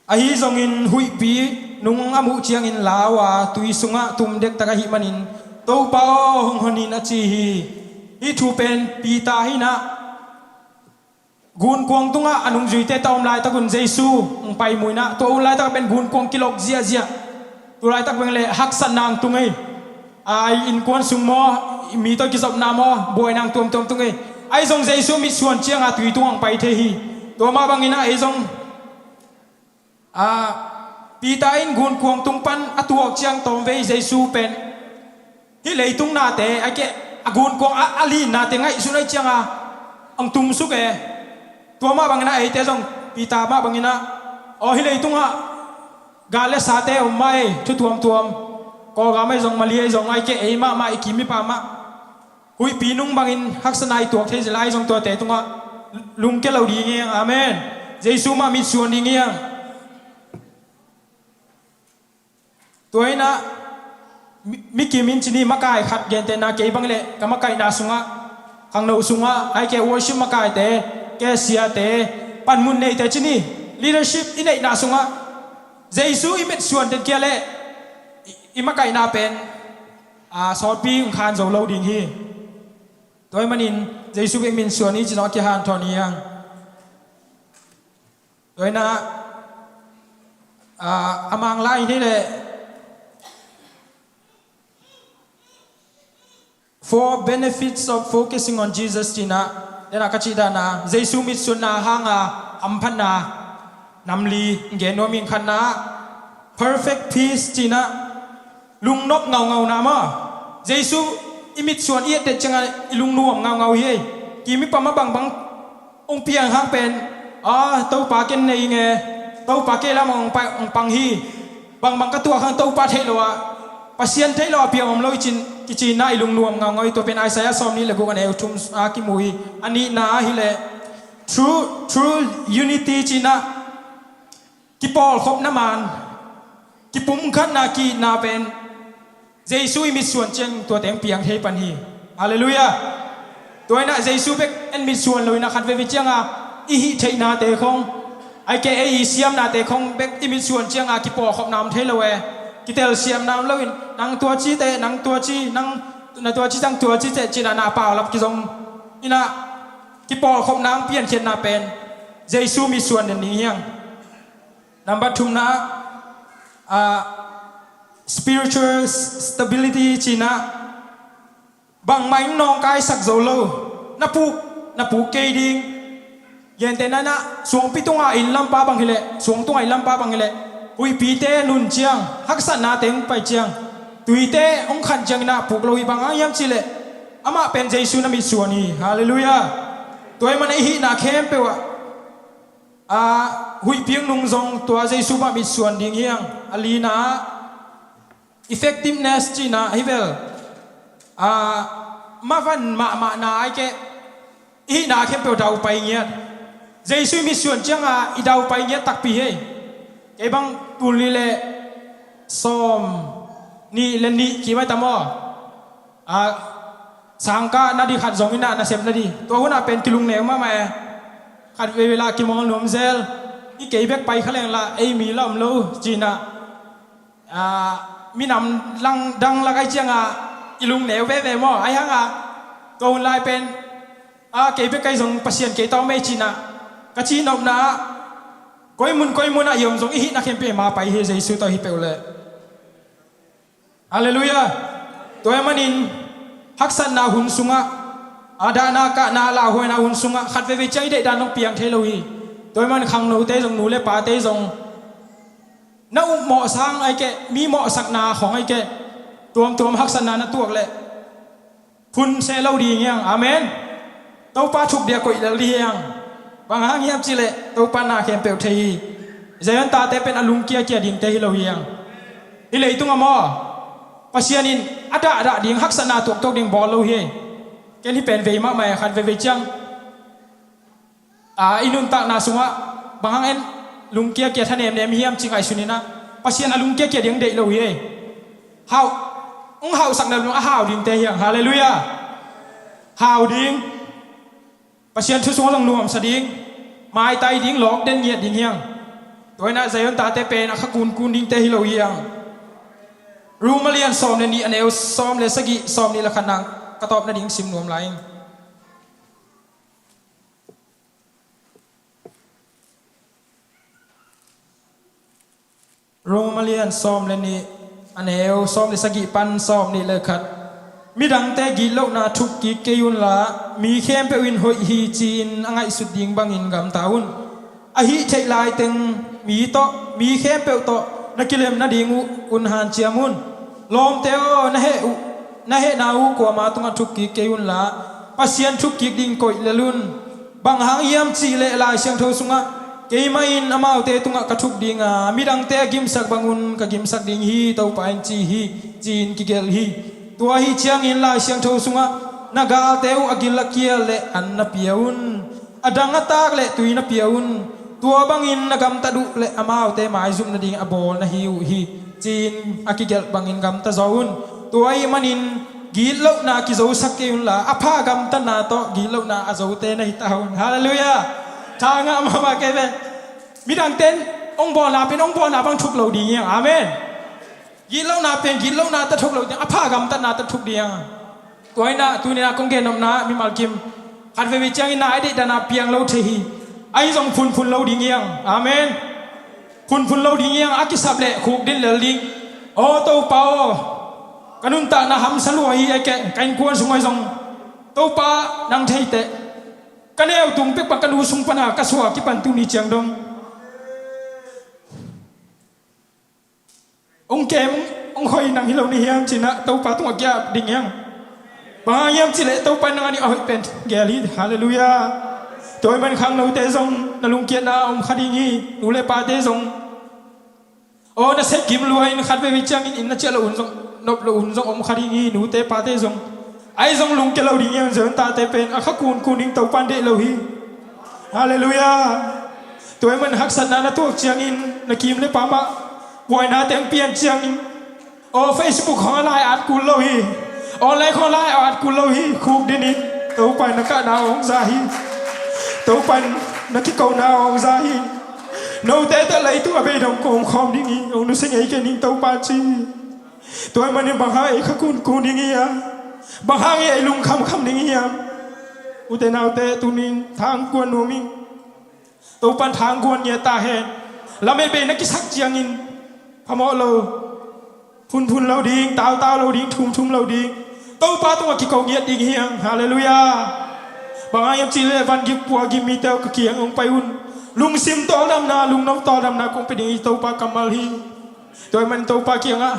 ahi zongin huihpi nung a muh ciangin lau a, tui sungah tum dektak ahih manin, "Topa aw, hong hon in," a ci hi. Hih thu pen Peter hi inah, gunkuang tungah a nungzuite tawh om laitakun Jesu hong pai mu inah, tua hun laitak pen gunkuang kilok ziahziah. Tu laitak beng le haksatna hong tung ei. A, i innkuan sung maw, i mi tawh kizopna maw, buaina hong tuamtuam tung ei. Ahi zong Jesu mitsuan cianga tui tungah hong pai thei hi. Tua mah bang inah ei zong, a, Peter in gunkuang tung pan a tuak ciang tawmvei Jesu pen hih leitung nate, a keh, a gunkuang a, a linnate ngaihsun ahih cianga hong tumsuk e. Tua mah bang inah eite zong Peter mah bang inah, aw, hih leitungah gal le sate om mah ei, thu tuamtuam, Kawlgam ahi zong, Mali ahi zong, a keh, ei mahmah, i kim i pam mah, huihpi nung bangin haksatna i tuak thei zia lai zong tuate tungah lungkia lo ding hi hang. Amen. Jesu mah mitsuan ding hi hang. Tua inah mi, mi kim in ci ni, makai khat gentehna, kei bang leh ka makaihna sungah, khangno sungah, a keh, worship makaite, keh, siate, panmun neite ci ni, leadership i neihna sungah Jesu i mitsuan den kia leh i, i makaihna pen, a, sawtpi hong khan zo lo ding hi. Tua ahih manin Jesu bek mitsuan hi ci-in a kihanthawn hi hang. Tua inah, a, a Mang lai in hileh, "Four benefits of focusing on Jesus," ci-in ah, den ah ka cih dan ah, Jesu mitsuanna hanga hamphatna nam li gen nuam ing. Khatna ah, perfect peace ci-in ah, lungnop ngaungauna maw. Jesu i mitsuan i et den ciangin i lungnuam ngaungau hi ei. Kim i pam ah bangbang hong piang hang pen, a, Topa ken nei ing e, Topa kei lam ah hong pang, hong pang hi. Bangbang ka tuak hang Topa theih loh ah, Pasian theih loh ah piang om lo hi ci-in, kici-in ah i lungnuam ngaungau hi. Tua pen Isaiah sawmnih le guk, a neu thum ah kimu hi. A nihna ah hileh, true, true unity ci-in ah, kipawlkhopna man, kipumkhatna, ki-itna pen Jesu i mitsuan ciang tuate hong piang thei pan hi. Halleluiah. Tua in ah Jesu bek en mitsuan lo in ah, khat veivei ciangin i hih theihnate khong, ahih kei leh i siamnate khong bek i mitsuan ciangin kipawlkhopna om thei lo e. Kitelsiamna om lo in, nang tua ci teh, nang tua ci, nang na tua ci, nang tua ci teh ci-in ah na paulap kizom in ah, kipawlkhopna hong piankhiatna pen Jesu mitsuan den ding hi hang. Number thumna ah, spiritual s-, stability ci-in ah, bangmah in nawngkaisak zo lo. Na puk, na puk kei ding. Gentehna in ah, suangpi tunga inn lampa bang hileh, suang tunga inn lampa bang hileh, huihpite nun ciang, haksatnate hong pai ciang, tuite hong khan ciangin ah puk lo hi. Bang hang hiam cih leh, amah pen Jesu na mitsuan hi. Halleluiah. Tua ahih manin i hihna khempeuh ah, ah, huihpi hong nung zong tua Jesu mah mitsuan ding hi hang. A lina ah, effectiveness ci-in ah hi vel, ah, mavan mahmahna, ahih kei leh i hihna khempeuh daupai ngiat. Jesu i mitsuan ciangin i daupai ngiat takpi hi. Kei bang tul nih le sawmnih le nih kim a hi ta maw. Ah, sangkah na ding khat zong in ah, nasep na ding. Tua hun ah pen kilungneu mahmah e. Khat veivei lah kimawl nuam zel. I kei bek pai kha leng lah ei mi lah om lo ci-in ah, ah, minam lang dang lak ai ciangah i lungneu veve maw? Ai hangah tua hun lai pen a kei bek kai zong Pasian kei tawh mei cinah ka cihnopna ah koi mun koi munah i om zong i hihna khempeuh ma pai hi, Jesu tawh hi peuh leh. Halleluiah. Tua ahih manin haksatna hun sungah, a dahna kahna lauhuaina hun sungah khat veivei ciang i deihdan dong piang thei lo hi. Tua ahih manin khangnote zong, nu le pate zong, na upmawh sang ai keh, mi mawhsakna khong ai keh, tuamtuam haksatna na tuak leh phun seh lo ding hiang. Amen. Topa thuk dia koih lel ding hiang. Bang hang hiam cihleh Topa na khempeuh thei hi. Zion tate pen a lungkiakia dingte hi lo hiang. Hih leitungah maw, Pasian in a dahdah ding, haksatna tuaktuak ding bawl lo hi. Ken hih pen vei mahmah e, khat veivei ciang a i nuntakna sungah bang hang en lungkiakia thanemnem hiam ci ngaihsun inah, Pasian a lungkiakia ding deih lo hi. Hau, hong hausak na lung a hau dingte hiang. Halleluiah. Hau ding. Pasian thu sungah zong nuamsa ding, maitai ding, lawk den ngiat ding hiang. Tua inah Zion tate pen a kha kunkun dingte hi lo hiang. Rom a lian sawm le nih, a neu sawm le sagih, sawm nih le khat nang ka tawp nading sim nuam lai ing. Rom a lian sawm le nih, a neu sawm le sagih pan sawm nih le khat. Midangte gitlohna thuk kik kei unla, mi khempeuh in hoih hi ci-in a ngaihsut ding bangin gamta un. Ahih theih laiteng mi tawh, mi khempeuh tawh na kilem nading uh un hanciam un. Lawmte aw, na heh uh, na hehna uh kuama tungah thuk kik kei unla, Pasian thuk kik ding koih lel un. Bang hang hiam cihleh Lai Siangtho sungah, keimah in amaute tungah ka thuk dinga, midangte a gimsak bangun ka gimsak ding hi, Topa in ci hi, ci-in kigelh hi. Tua ahi ciangin Lai Siangtho sungah, na galte uh a gil a kial le an na pia un. A dang a tak le tui na pia un. Tua bangin na gamtat uh le amaute maizum nading a bawl na hi uh hi, ci-in a kigelh bangin gamta zaw un. Tua ahih manin gitlohna kizosak kei unla, a pha gamtatna tawh gitlohna a zote na hi ta un. Halleluiah. Tha ngah mahmah kei ve. Midangte in hong bawlna pen hong bawlna bang thuk lo ding hiang. Amen. Gitlohna pen gitlohna ta thuk lo ding, a pha gamtatna ta thuk ding. Tua inah tuni-in ah kong gennopna mimal kim, khat veivei ciangin na a deihdan a piang lo thei hi. Ahi zong phunphun lo ding hiang. Amen. Phunphun lo ding hiang, a kisap leh khuk din lel ding. Aw Topa aw, ka nuntakna hamsa lua hi, a keh ka innkuan sung ahi zong, Topa nang thei teh. Ka neu tung pek pan ka nu sung pana ka sua kipan tuni ciang dong hong kem, hong hoih nang hi lo ni hiam ci-in ah Topa tungah kiap ding hiang. Bang hang hiam cih leh Topa in nang a ding a hoih pen gel hi. Halleluiah. Tua ahih man khangnote zong na lungkiatna a om kha ding hi. Nu le pate zong, aw, na sep gim lua in khat veivei ciangin inn na ciah loh hun zong, nop loh hun zong om kha ding hi. Nute pate zong, ahi zong lungkia lo ding hiang. Zion tate pen a kha kunkun ding, Topa in deih lo hi. Halleluiah. Tua ahih man haksatna na tuak ciangin na kim le pam ah buaina teng pian ciangin, aw, Facebook khawng a lai at kul lo hi. Online khawng a lai at kul lo hi. Khuk din in, Topa in na kahna hong za hi. Topa in na kikona hong za hi. Note tawh leitung a beidong kong khawm ding hi. Hong nusia ngei ken in, Topa ci hi. Tua ahih manin bang hang ei kha kunkun ding hiam? Bang hang ei lungkhamkham ding hiam? Ute naute, tuni-in thang kuan nuam ing. Topa in thang guan ngiat ta hen. Lamet bei na kisak ciangin phamawh lo, phunphun lo ding, tautau lo ding, thumthum lo ding. Topa tungah kiko ngiat ding hiang. Halleluiah. Bang hang hiam cih leh van gik pua gim mite aw, ka kiang hong pai un. Lungsim tawldamna, lungno tawldamna kong pia ding hi, Topa kammal hi. Tua ahih man Topa kiangah,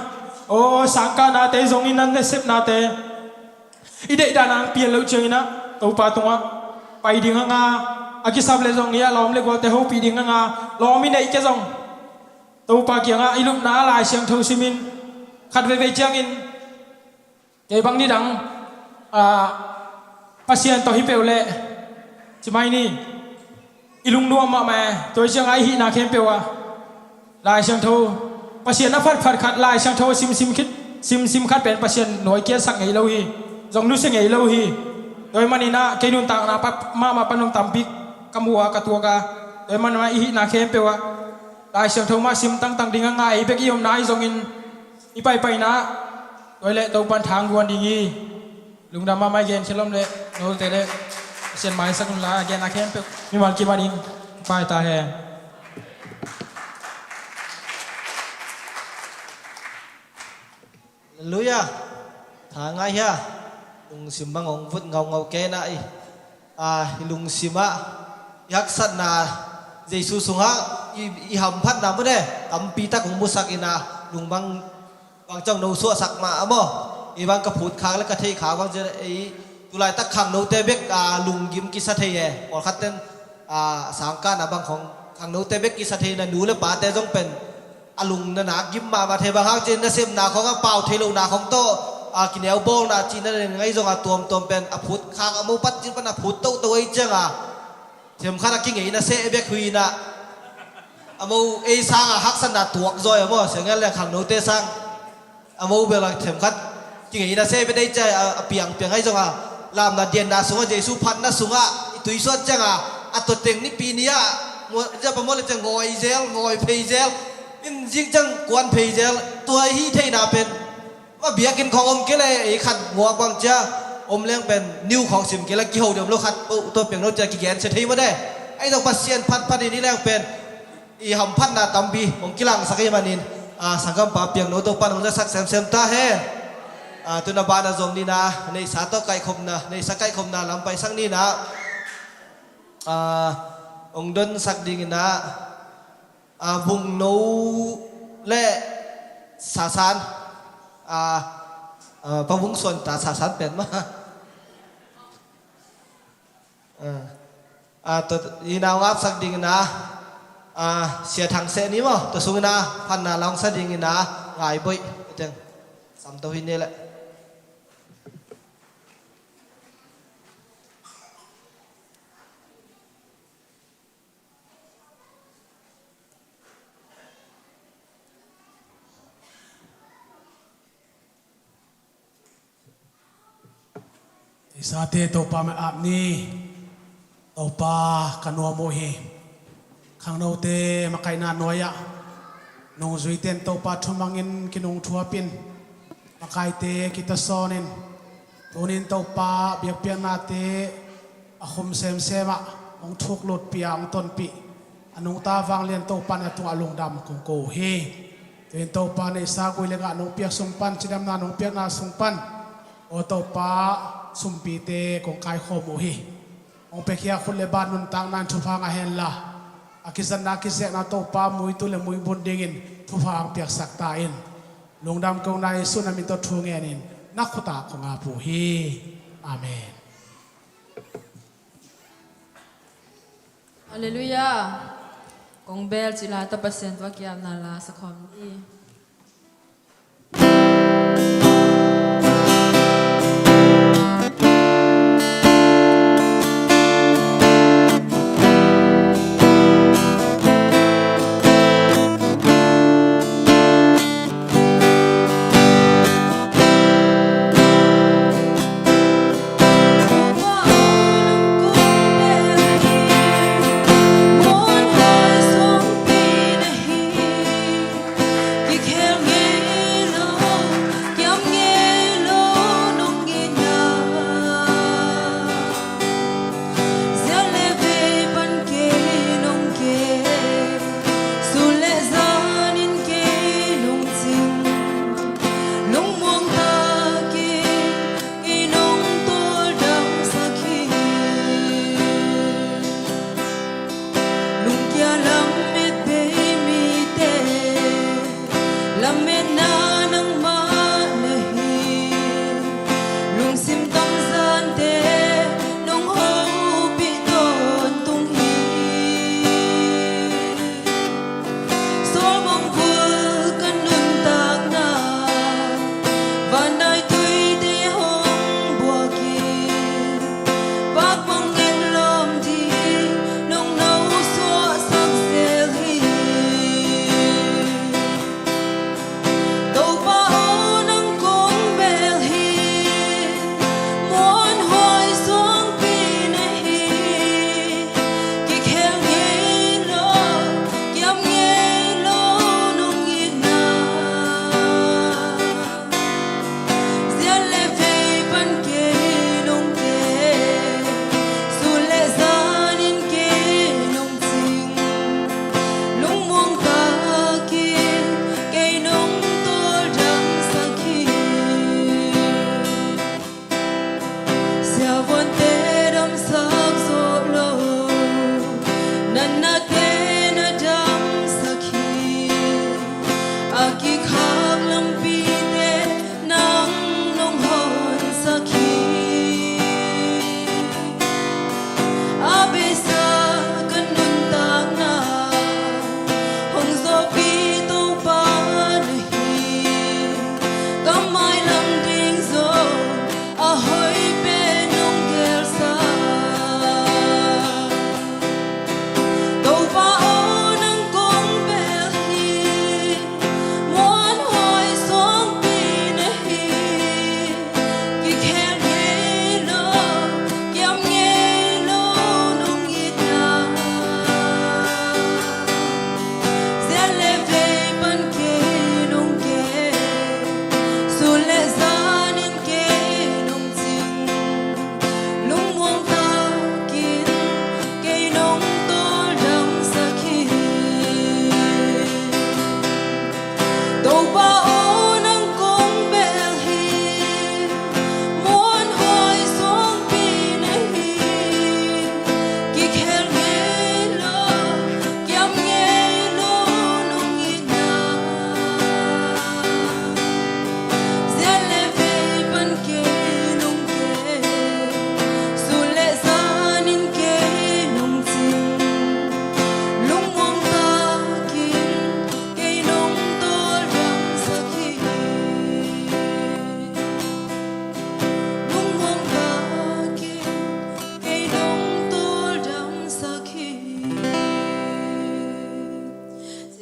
aw, sangkahnate zong in, na nasepnate i deihdan a hong pian loh ciangin ah Topa tungah pai ding hang a, a kisap leh zong hi a, lawm le gualte hopih ding hang a, lawm i neih kei zong Topa kiangah i lupna ah Lai Siangtho simin khat veivei ciangin, kei bang nidang, ah, Pasian tawh hi peuh leh ci mai ni. I lungnuam mahmah e. Tua hi ciangah i hihna khempeuh ah Lai Siangtho, Pasian a phatphat khat, Lai Siangtho simsim khit, simsim khat pen Pasian nuaikiatsak ngei lo hi. Zong nusia ngei lo hi. Tua ahih manin ah kei nuntakna pa, mahmah pan hong tampi ka mu a, ka tuak a. Tua ahih manin ah i hihna khempeuh ah Lai Siangtho mah sim tangtang ding hang a, ei bek i omna ahi zongin I paipaina, tua leh Topan thang guan ding hi. Lungdam mahmah i gen khelom leh, note leh, Pasian maisak unla, a gen a khempeuh mimal kimanin pai ta hen. Halleluiah. Tha ngai hia. Lungsim bang hong vut ngaungau kei na i. A, i lungsim ah i haksatna Jesu sungah i, i hamphatna mune tampi tak hong musak ina, lung bang bang ciang no suahsak mah a maw. Ei bang ka phut khak le ka theih khak bang ciang ei tulaitak khangnote bek, a, lunggim kisa thei e. Pawlkhat ten, a, sangkahna bang khong khangnote bek kisa thei na, nu le pate zong pen a lung na nak gim mahmah thei, bang hang ciang nasepna khong a pau thei lohna khong tawh, a, kineubawlna cihna na ngai zong a tuamtuam pen a phut khak a mo pat cin pan a phut tohtoh ei ciang a themkhat a kingeina seh bek hui na. A mo ei sang a haksatna tuak zaw e maw, siangel le khangnote sang. A mo bel a themkhat kingeina seh bek ei ciang a, a piangpiang ei zong a lamna dianna sungah Jesu phatna sungah i tuisuat ciang a, a tawteng nipi ni ah ziapa maw le ciang ngawi zel, ngawi phei zel, in zik ciang kuan phei zel, tua hi theihna pen. Ma biakinn khong om kei le ei khat nguak bang cia om leng pen niu khong sim kei le kiho diam lo khat, tua piang lo cia kigen sia thei maw de. Ei zong Pasian phatphat in i leng pen i hamphatna tampi hong kilangsak ahih manin, a, sanggampa piang no Topan hong zasak semsem ta hen. A, tuna ban a zom nina, neihsa tawh kaihkhopna, neihsa kaihkhopna lam paisak nina, a, hong donsak dingina, a, Vungno le Sasan, a, a, Pa Vung Suan ta Sasan pen mah. A, a, tua i nau ngapsak dingina, a, Sia Thang Seh ni maw, tua sungina phanna la hong sa dingina, Ngai Boih, teng samto hi ni le. Eisate Topa mah ap ni. Topa ka nuam uh hi. Khangnote makaihna nuai-ah nungzuite in Topa thumangin kinungthuapin, makaite kitasawnin, tunin Topa biakpiaknate a khum semsem ah hong thuklutpih a hong tonpih a nungta vanglian Topa na tungah lungdam kong ko uh hi. Tuin Topa neihsa gui le gah nong piak sung pan, cidamna nong piakna sung pan, aw Topa, sumpite kong kaikhawm uh hi. Hong piakhia khut le bat nuntakna in thupha ngah henla, a kizatna a kizekna Topa muitu le muibun dingin thupha hong piaksak ta in. Lungdam kong na Jesu na min tawh thu ngenin na khutah kong ap uh hi. Amen. Halleluiah. Kong bel cila ta Pasian tua kiamna la sakhawm ni.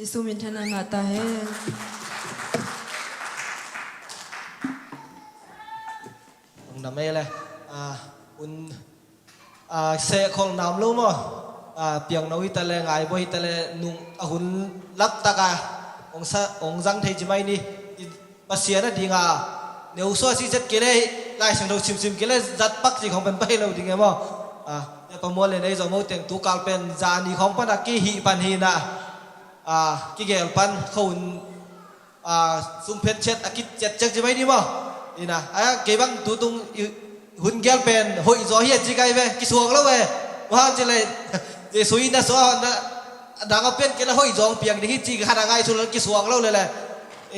Jesu min thanna ngah ta hen. Lungdam ei le. Ah, un, ah, sehkhol nam lo maw. Ah, piangno hi ta le, ngaibawi hi ta le, nung a hun lamtak a ong sa, ong zang thei ci mai ni. Pasian a dinga neu sua si zet kei le, Lai Siangtho simsim kei le, zat pak ci khong pen pai lo ding e maw. Ah, ya pa mual le nei zo mo teng tu kal pen zani khong pan a kihih pan hi na. Ah, kigel pan khon, ah, sum phet chet a kit chet chet ci mai ni maw. Ina, ah, kei bang tu tung i, hun gel pen hoih zaw hi a ci kai ve, kisuang lo ve. Wa ci le, Jesu ina so na, dang a pen kei la hoih zaw piang ding hi ci ka khat a ngai su le kisuang lo le le.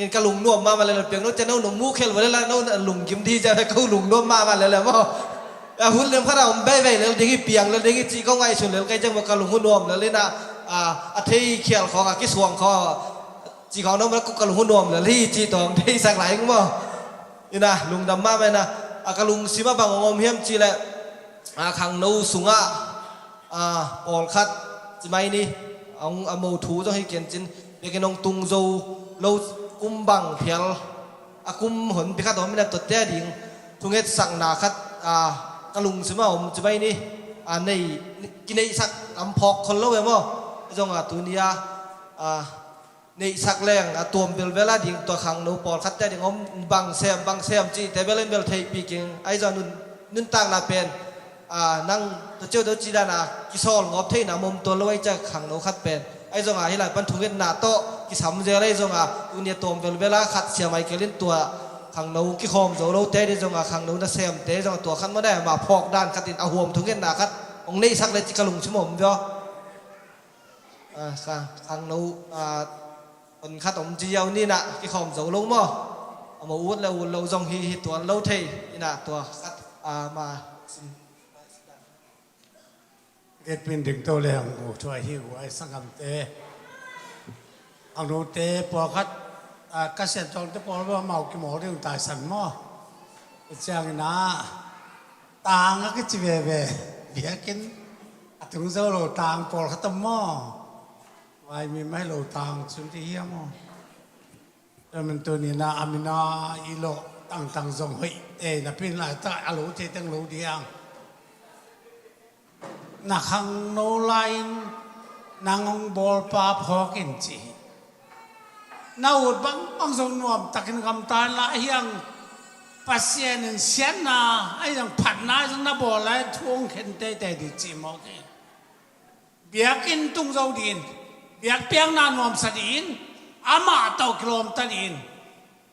In ka lungnuam mama le le piang no te no no mu khel va le la no na lungkim di ja ka lungnuam mama le le maw. A hun lem khat a om bei bei le ding hi piang le ding hi ci ko ngai su le kai jeng ma ka lungnuam le le na, ah, a thei khial khong a kisuang khong. Ci khong no ma ko ka lungnuam le le ci tong thei sak lai maw. Ina lungdam mama ina, a ka lungsim a bang ong om hiam ci le, a khangno sunga, a, pawlkhat ci mai ni, a, a mo thu zong hi kencin, biakinn hong tung zo lo kum bang phial, a kum honpi khat om ina tuate a ding thungetsakna khat, a, ka lungsim a om ci mai ni, a, nei, kineihsak lam phawk khol lo e maw. Zong a tuni a, a, neihsak leng a tuam belbel a ding tua khangno pawlkhatte a ding om bang sem bang sem cihte bel in bel theihpih keng. Ahi zong nun, nuntakna pen, a, nang tua cio do ci dan a kisawl ngawp theihna mom tua lo ahi cia khangno khat pen. Ahi zong a hi lai pan thungetna tawh kisam zel ahi zong a tuni a tuam belbel a khat siam ai kelin tua khangno kikhawm zo lote ding zong a khangno na semte zong a tua khat maw ne ma phawk dan khat in a huam thungetna khat hong neihsak le ci ka lungsim om vio. A, kha, khangno, a, hon khat om ci ziau ni na, kikhawm zo lo maw? A mo ut le ut lo zong hi, hi tuan lo thei, ina tua khat, a, ma, sin. Get pin ding to le hang u thua hi u ai sangamte. Khangnote pawlkhat, a, ka sian tawngte pawl ba mau kimawl ding taisan maw? Ciang ina, tang a kici veve, biakinn a tung zo lo tang pawlkhat om maw? Vai mi mai lo tang cun ti hiam aw? Tua man tuni na a mina i lo tangtang zong hoih te na pin lai ta a lo te teng lo diang. Na khangno lai-in nang hong bawlpa phawk in ci hi. Na ut bangbang zong nuam takin gamta in la hiang Pasian in siatna ai zong phatna ai zong na bawl lai thu hong khen teitei di ci mawk hi. Biakinn tung zo dih in, biakpiakna nuamsa dih in, amah tawh kilawmta dih in,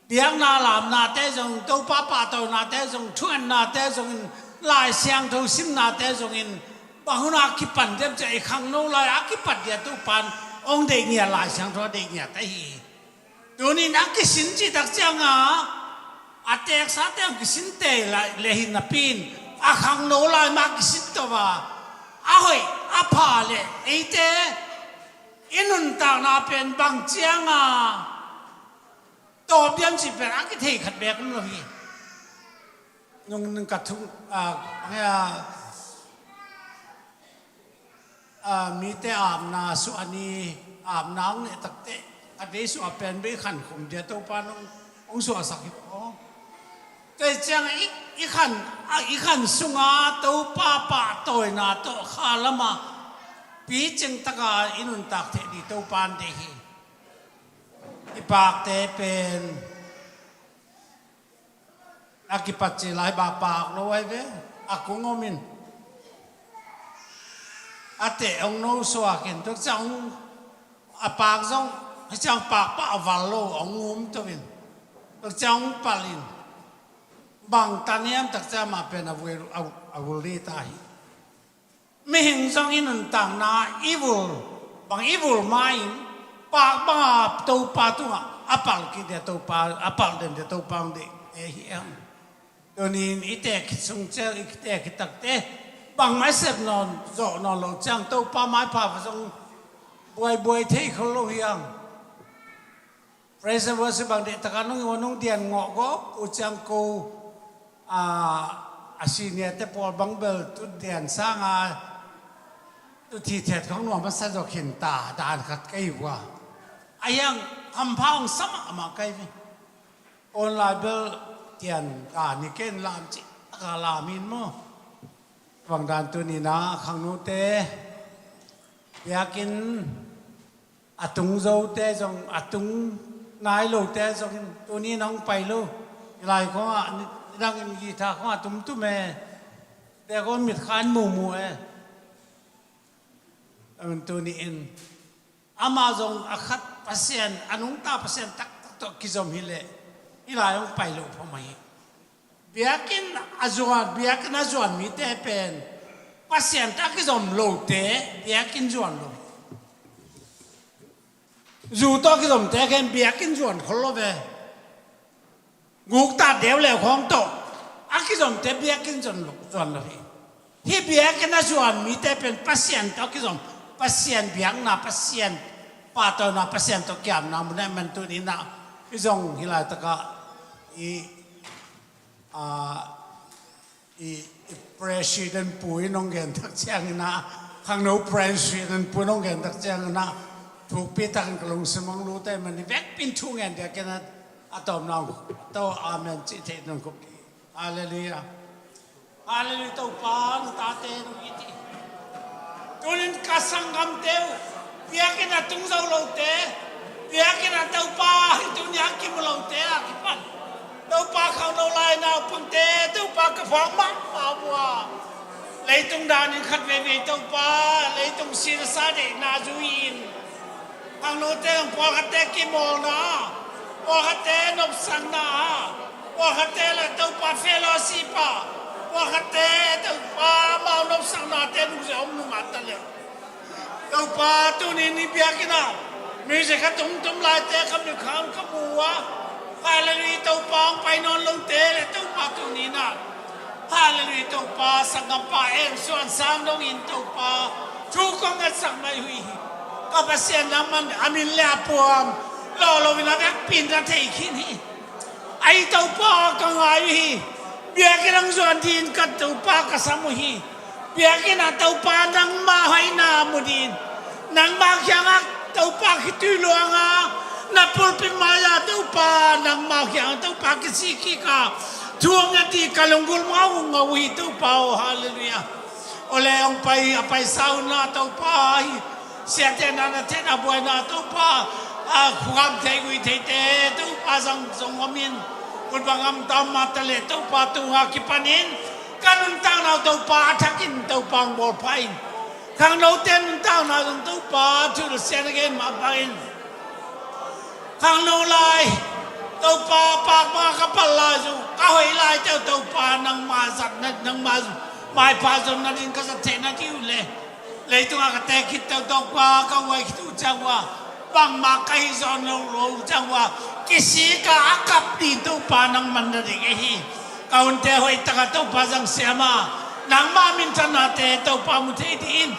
biakna lamnate zong, Topa pahtawinate zong, thungetnate zong in, Lai Siangtho simnate zong in, bang hun a kipan diam cia i khangno lai a kipat dia Topa in hong deih ngiat Lai Siangtho a deih ngiat ahi hi. Tunin a kisin cih tak cianga a teksate hong kisin te le hi napi in a khangno lai mah kisin to a, a hoih a pha le eite i nuntakna pen bang cianga tawp diam cih pen a kithei khat beek um lo hi. Nung, nung ka thung, a, a, a, mite apna suah ni, apna hong neh takte a dei suah pen bei khan khum dia Topa nung hong suahsak hi maw? Tua ciang i, i khan, a, i khan sunga Topa pahtawina tawh kha lama picing taka i nuntak thei di Topa an dei hi. I pakte pen a kipat ci lai ba pak lo ai ve, a kung om in. A teh hong no suak in, tuk ciang a pak zong, hi ciang pak pah a val lo, hong um to in. Tuk ciang hong pal in. Bang ta niam tak ciang mah pen a vul, a, a vul ni ta hi. Mihing zong i nuntakna i vul, bang i vul ma in, pak banga Topa tungah a pal kik dia Topa, a pal den dia Topa hong deih te hi ang. Tunin i tek sung ciang, i tek hi takte, bangmah i sep nawn, zawh nawn lo ciang Topa maipha va zong buaibuai thei khol lo hi ang. Praise and worship bang deh taka nung i wa nung dian ngawh gawh uh ciang ko, a, a senior te pawl bang bel tu dian sanga tu thi thiat khong nuam a sa zaw khin ta dan khat ka hi uh a. A hiang hampha hong sa mahmah kai ve. Online bel tian ka ni ken lam ci a ka lam in maw. Bang dan tuni na khangnote biakinn a tung zote zong, a tung nai lote zong in tuni na hong pai lo. Hilai khawngah nidang in guitar khawngah tumtum e. Te khawng mit khan mumu e. Tuni in amah zong a khat Pasian, a nungta Pasian taktak tawh kizom hileh hilai hong pai lo phamah hi. Biakinn a zuan, biakinn a zuan mite pen Pasian tawh a kizom lote biakinn zuan lo. Zu tawh a kizomte khen biakinn zuan khol lo ve. Guk ta deuh leh khawng tawh a kizomte biakinn zuan lo, zuan lo hi. Hih biakinn a zuan mite pen Pasian tawh a kizom, Pasian biakna, Pasian pahtawina, Pasian tawh kiamna mun ah man tuni na i zong hi laitakah i, a, i, i president pu in hong gen tak ciangin ah, khangno president pu in hong gen tak ciangin ah, thukpi takin ka lungsim hong lut ahih manin i vekpi in thu ngen dia ken a, a tawpna hong to, amen cih theih nung khup. Halleluiah. Halleluiah, Topa, na tate nong it hi. Tunin ka sanggamte uh, biakinn a tung zo lote, biakinn a Topa, hih tuni a kimu lote a kipan Topa, khangno lai naupangte Topa, ka phawk mahmah uh a. Leitung danin khat veivei Topa, leitung sin a sa deihna zui-in, khangnote zong pawlkhatte kimawlna, pawlkhatte nopsakna, pawlkhatte le Topa fellowship ah, pawlkhatte Topa amau nopsaknate nungzui om nungah ta le. Topa tuni ni biakinn ah music a tungtum laite ka mik khang ka mu uh a. Halleluiah, Topa hong pai nawn lote le Topa tuni na. Halleluiah, Topa sanggampa Eng Suan Sang dongin Topa thu kong ngetsak mai uh hi. Ka Pasian nangman a min le a puam lawh loin a vekpi in na thei khin hi. Ahi Topa ka ngai uh hi. Biakinn hong zuan dingin ka Topa ka sam uh hi. Biakinn ah Topa nangmah hoihna mu dingin, nangmah kiangah Topa khitui luanga na pulpit mai-ah Topa nangmah kiangah Topa kisik kik a thu hong nget ding ka lunggulh mah hong ngau uh hi Topa aw. Halleluiah. Aw le hong pai a paisa uh na Topa hi. Siate na na thehna buaina Topa, a khukam thei gui theite Topa zang zong om in, kut bang am tam mah ta le Topa tunga kipanin ka nuntakna uh Topa a thakin Topa hong bawl pah in. Khangnote nuntakna zong Topa thulsian a gen mah bangin khangno lai Topa pakma ka pal lai zong ka hoih laite uh Topa nangmah zatna, nangmah maipha zonna ding ka zat theihna ding uh le leitungah ka teh khit teuh Topa ka huai khit uh ciang uh a bangmah ka hih zawn lo lo uh ciang uh a kisik a a kap ding Topa nangman na ding ahi. Ka hunte hoih takah Topa zang siam a nangmah minthanate Topa mu thei dingin.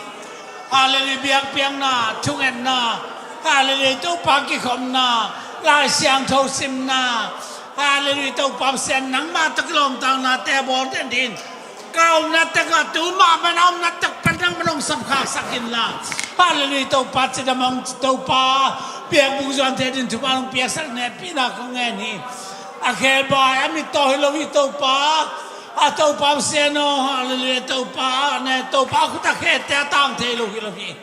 Halleluiah, biakpiakna, thungetna. Halleluiah, Topa kikhopna, Lai Siangtho simna. Halleluiah, Topa Pasian nangmah tawh kilawmtatnate bawl den dingin. Ka omna tekah tu mah bang a omna tek pan nangman hong sapkhaksak inla. Halleluiah, Topa cidam hong ci Topa biakbuk zuan thei ding thupha hong piaksak in hehpihna kong ngen hi. A khebai a mittaw hi lo hi Topa. A Topa Pasian aw, halleluiah, Topa ne, Topa khut a khete a tang thei lo hi lo hi.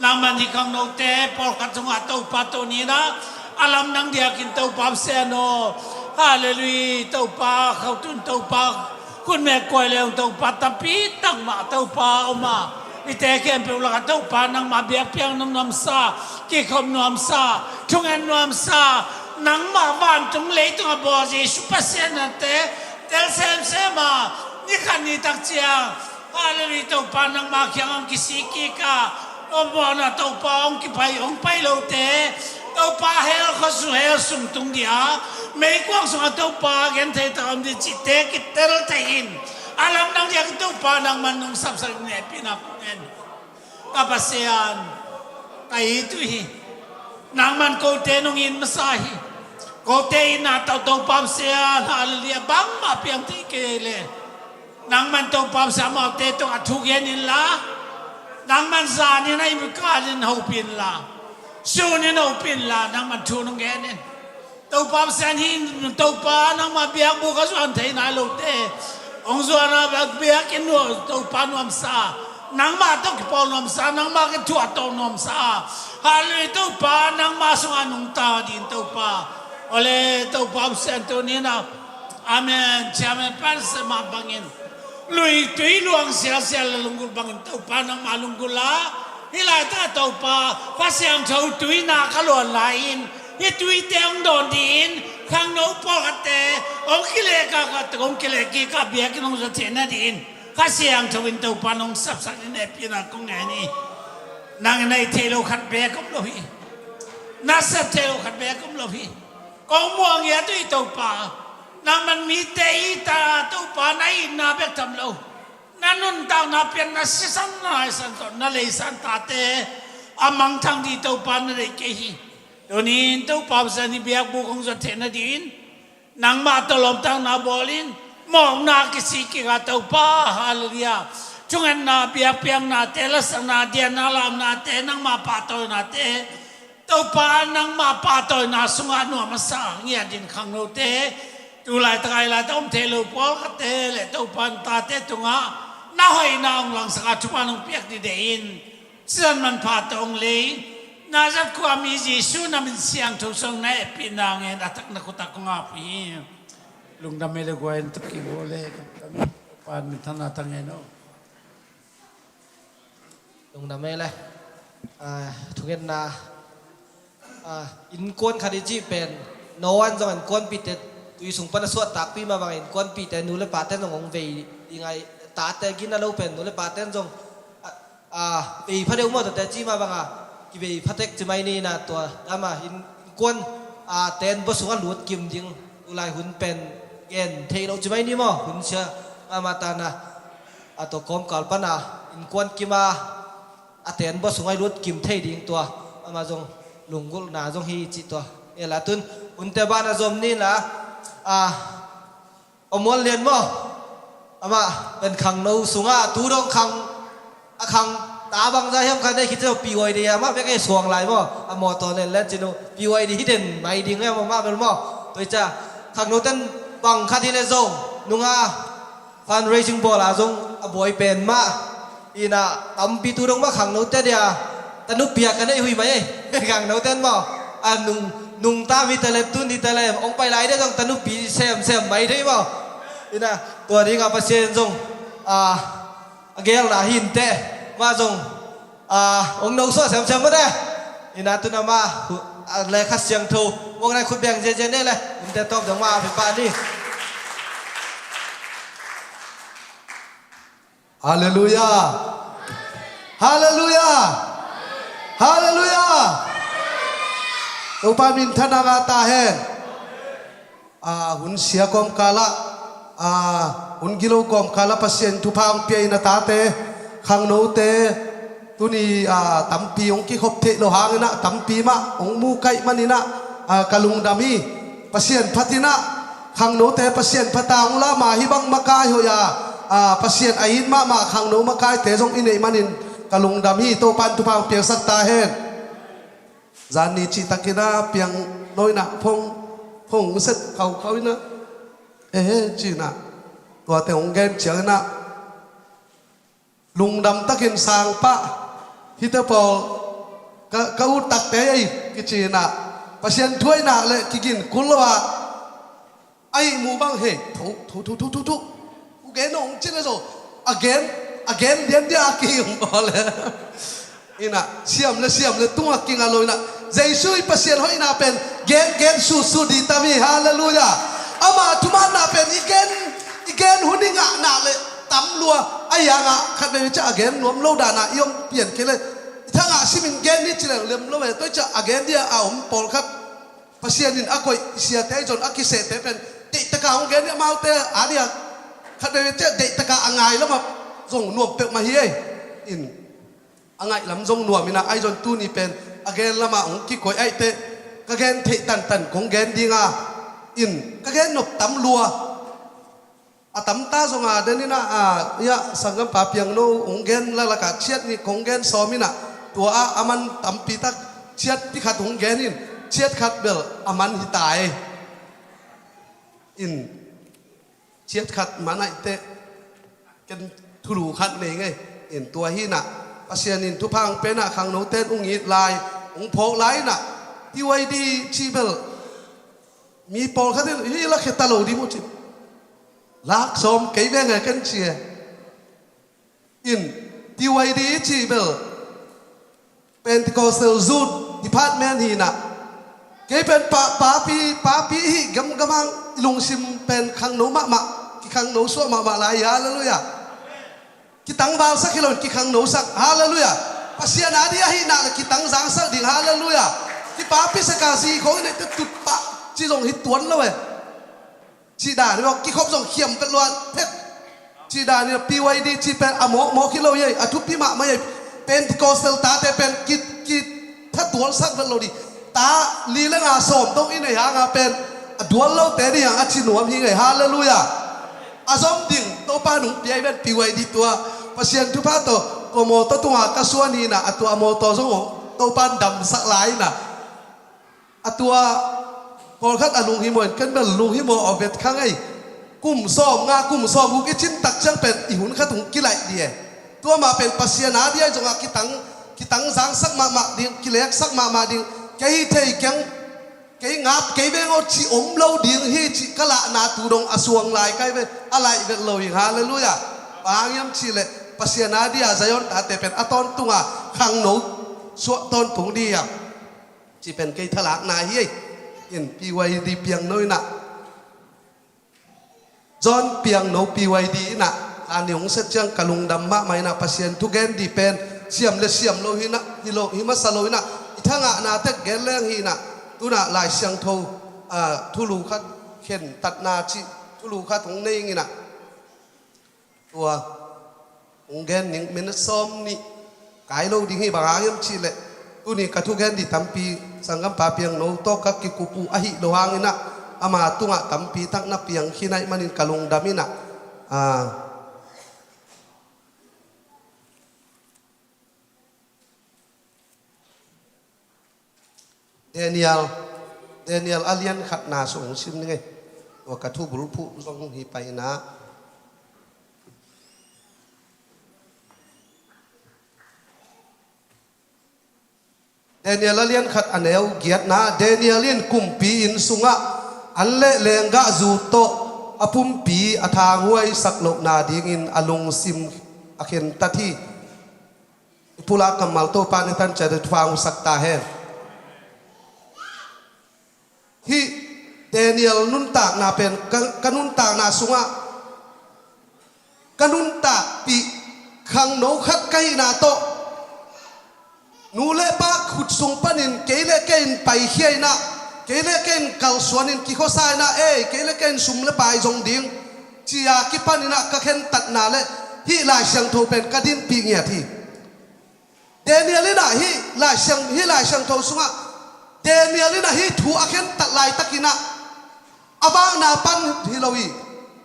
Nangman hih khangnote pawlkhat sungah Topa tuni na a lamdang diakin Topa Pasian aw. Halleluiah, Topa khotun Topa khutme kuai leng Topa tampi tak mah Topa om a, hihte khempeuh lakah Topa nangmah biakpiak nuamsa, kikhop nuamsa, thungen nuamsa, nangmah vantung leitungah bawl Jesu Pasian nate tel semsem a, ni khat ni tak ciang Halleluiah, Topa nangmah kiang hong kisik kik a, hong bawl a Topa hong kipai hong pai lote Topa hell khuasu hell sung tung dia, meikuang sungah Topa genthei tak om ding cihte kitel thei in. A lamdang dia Topa nangman nong sapsak in hehpihna kong ngen. Ka Pasian, ka it uh hi. Nangman kote nong it masa hi. Kote itna tawh Topa Pasian, halleluiah, bangmah piang thei kei le nangman Topa Pasian amaute tungah thu gen inla, nangman zanin a imkanin hopih inla, Sun in opih inla nangman thu nong gen in. Topa Pasian hi in, Topa nangmah biakbuk a zuan thei nai lote hong zuan a, biakinn uh Topa nuamsa, nangmah tawh kipawl nuamsa, nangmah kithuah tawh nuamsa. Hallelujah, Topa nangmah sungah nungta ding Topa. Awle Topa Pasian, tuni in ah Amen. Chairman Pastor mah bangin luitui luang sialsial a lunggulh bangin Topa nangmah lunggulh a, hih laitak Topa Kha Siangtho tui na ka luan lai-in hih tuite hong dawn dingin khangno pawlkhatte hong kilehkak a, hong kilehkik a, biakinn hong zat theihna dingin Kha Siangtho in Topa nong sapsak in hehpihna kong ngen hi. Nang na it theih loh khat beek om lo hi. Na sep theih loh khat beek om lo hi. Kong muang hi a, tu i Topa, nangman mite i ta Topa na itna bek tham lo, na nuntakna pian, na sisan na haisan tawh na leisan tate a mangthang ding Topa na deih kei hi. Tuni in Topa Pasian, hih biakbuk hong zat theihna dingin nangmah tawh lawmtatna bawlin, mawkna kisik kik a Topa, hallelujah, thungetna, biakpiaknate, lasakna, dianna, lamnate, nangmah pahtawinate, Topa nangmah pahtawina sungah nuam a sa ngiat ding khangnote, tu laitak a, hih laitak om thei lo pawlkhatte le Topa na tate tungah na hoihna hong langsak a, thupha nong piak ding deih in. Sisan manpha tawh hong lei in, Nazareth khuami Jesu na min siangtho suang na hehpihna ngen a thak na khut ah kong ap hi. Lungdam ei le, guai in tuk kik un le. Topa min thangna tang hen aw. Lungdam ei le. Ah, thungetna, ah, innkuan khat i cih pen, Noah in zong innkuanpihte tui sung pan a suahtakpih mah bangin innkuanpihte, nu le pate zong hong vei ding a, tate gina lo pen nu le pate zong, ah, ah, vei pha deuh maw, tuate cih mah banga kivei pha tek ci mai ni. Na tua ama inn, innkuan, ah, tent bua sungah lut kim ding tu lai hun pen gen theih loh ci mai ni maw, hun sia mahmah ta na. A tua kawmkal pana innkuan kim a, a tent bua sungah i lut kim thei ding tua, amah zong lunggulhna zong hi cih tua. Ela tun hunte bana zom ni la, a, Om Muan Lian maw, amah pen khangno sungah tu dong khang, a khang ta bangza hiam kha nei khit ciang Pi Wai Di amah bek ei suang lai maw, a mawtaw nen len cin uh Pi Wai Di hi den mai ding hiam amah bel maw. Tua i ca khangno ten bang khat hi le zong nunga fundraising bawl a zong a buai pen mah. Ina tampi tu dong mah khangnote dia tanupi a ka neih hui mai ei. Khangnote in maw, a nung, nungta mi tale, tun hi tale, hong pai lai dia zong tanupi semsem mai thei maw. Ina tua dinga Pasian zong, a, a gelna hi inteh, mah zong, a, hong nosuah semsem mah de. Ina tuna mah, a, le Kha Siangtho mawkna i khut beng ziazia nei le, inte tawp dong mah a pi pah ni. Halleluiah. Halleluiah. Halleluiah. Topa minthanna ngah ta hen. A, hun sia kawmkalah, a, hun gilo kawmkalah Pasian thupha hong pia in a tate, khangnote, tuni, a, tampi hong kikhop theih loh hangin ah tampi mah hong mu kaih manin ah, a, ka lungdam hi. Pasian phat in ah khangnote Pasian phat a hong lam a, hih bang makai hoih a, a, Pasian a it mahmah khangno makaite zong i neih manin ka lungdam hi. Topa in thupha hong piangsak ta hen. Zan ni cihtakin ah piang lo in ah phone, phone set khaukhau in ah, eh, ci in ah, tuate hong gen ciangin ah lungdam takin sang pah, hihte pawl ka, ka ut takte ei kici in ah, Pasian thu ahih nak leh kigin kul lo ah, a ihmu bang hei, thu, thu, thu. U gen hong ci le zo, a gen, a gen lian dia a ki hong bawl le. In ah siam le siam le tungah kinga lo in ah, Jesu i Pasian hoihna pen gen, gen sutsuh ding tam hi. Halleluiah. Ama thumanna pen i gen, i gen hun i ngah nak leh tam lua. A hiangah khat vei ciah a gen nuam lo dan ah i om pian kei le, i thangah simin gen ni ci leng lem lo ve. Tua ciah a gen dia a om pawlkhat, Pasian in a koih siate i zon a kisehte pen deihtaka hong gen hi. Amaute a dia khat veve ciah deihtaka a ngai lamah zong nuam peuhmah hi ei. In a ngaih lam zong nuam in ah, ahi zong tuni pen a gen lamah hong kikoih ahih teh ka gen theih tantan kong gen ding a, in ka gen nop tam lua. A tamta zong a den in ah, a, ia, sanggampa piangno hong gen laklakah ciat nih kong gen sawm in ah, tua ah a man tampi tak Chiat pi khat hong gen in, chiat khat bel a man hi ta e. In, chiat khat man ahih teh ken thulu khat nei ngei. In, tua hi inah Pasian in thupha hong pia inah khangnote in hong it lai, hong phawk lai inah P Y D cih bel mi pawlkhat in hih lakhia ta lo ding maw ci. Lak sawm kei veng e ken ci e. In, P Y D i cih bel Pentecostal Youth Department hi inah, kei pen pa, papi, papi i hih gamgam hang i lungsim pen khangno mahmah, kikhangno suak mahmah lai hi. Halleluiah. Kitangvalsak hi lo in kikhangnosak. Halleluiah. Pasian a ding ahih nak leh kitangzangsak ding. Halleluiah. Kipapi sak a, zi khawng i neih teh tut pah cih zong hi tuan lo e. Cih dan hi lo, kikhop zong khiam pet luat phet. Cih dan hi lo, P Y D cih pen a mawkmawk hi lo hi ei, a thupi mahmah hi ei. Pentecostal tate pen ki, ki tha dualsak vet lo ding. Ta li le nga sawm dong i neih hang a pen a dual lote ding hang a ci nuam hi ngei. Halleluiah. A zom ding Topa nung pia hi ven P Y D tua. Pasian thupha tawh tua mawtaw tungah ka suan hi inah, a tua mawtaw zong Topa in damsak lai inah. A tua pawlkhat a lunghimawh in ken bel lunghimawh a vet kha ngei. Kum sawm nga, kum sawm guk i cin tak ciang pen i hun khat hong kilaih ding e. Tua mah pen Pasian a ding ahi zongah kitang, kitangzangsak mahmah ding, kileksak mahmah ding. Kei hi thei keng, kei ngap kei veng aw cih om lo ding hi cih ka lahna tu dong a suang lai kai ve, a laih vet lo hi. Halleluiah. Bang hang hiam cih leh Pasian a ding a Zion tate pen a tawntunga khangno suak tawntung ding hiam? Cih pen kei thalakna hi ei. In, P Y D piangno inah, John piangno P Y D inah, a ni hong set ciang ka lungdam mahmah inah, Pasian thugen ding pen siam le siam lo hi inah, hi lo, hi masa lo inah, i thangahna tek gen leng hi inah, tunah Lai Siangtho, ah, thulu khat khentatna cih thulu khat hong nei ing inah. Tua hong gen ning minute sawm nih kai lo ding hi. Bang hang hiam cih leh tuni ka thugen ding tampi sanggampa piangno tawh ka kikup uh ahih lo hang inah, ama tungah tampi tak na piang khin ahih manin ka lungdam inah. Ah. Daniel, Daniel a lian khatna sung hong sim ning ei. Tua ka thubulphuh zong hi pai inah. Daniel a lian khat a neu giatna, Daniel in kumpi inn sungah an le lenggahzu tawh a pumpi a thanghuaisak lohna dingin a lungsim a khentat hi. I pulak kammal Topa in i tan ciat thupha hong sak ta hen. Hih Daniel nuntakna pen ka, ka nuntakna sungah ka nuntakpih khangno khat ka hihna tawh nu le pa khut sung panin kei le kei in paikhia inah, kei le kei in kalsuanin kikhuasa inah, ei, kei le kei in sum le pai zong ding, ci-a kipan inah ka khentatna le hih Lai Siangtho pen ka dinpih ngiat hi. Daniel inah hih Lai Siang, hih Lai Siangtho sungah Daniel inah hih thu a khentat laitak inah a vakna pan hi lo hi.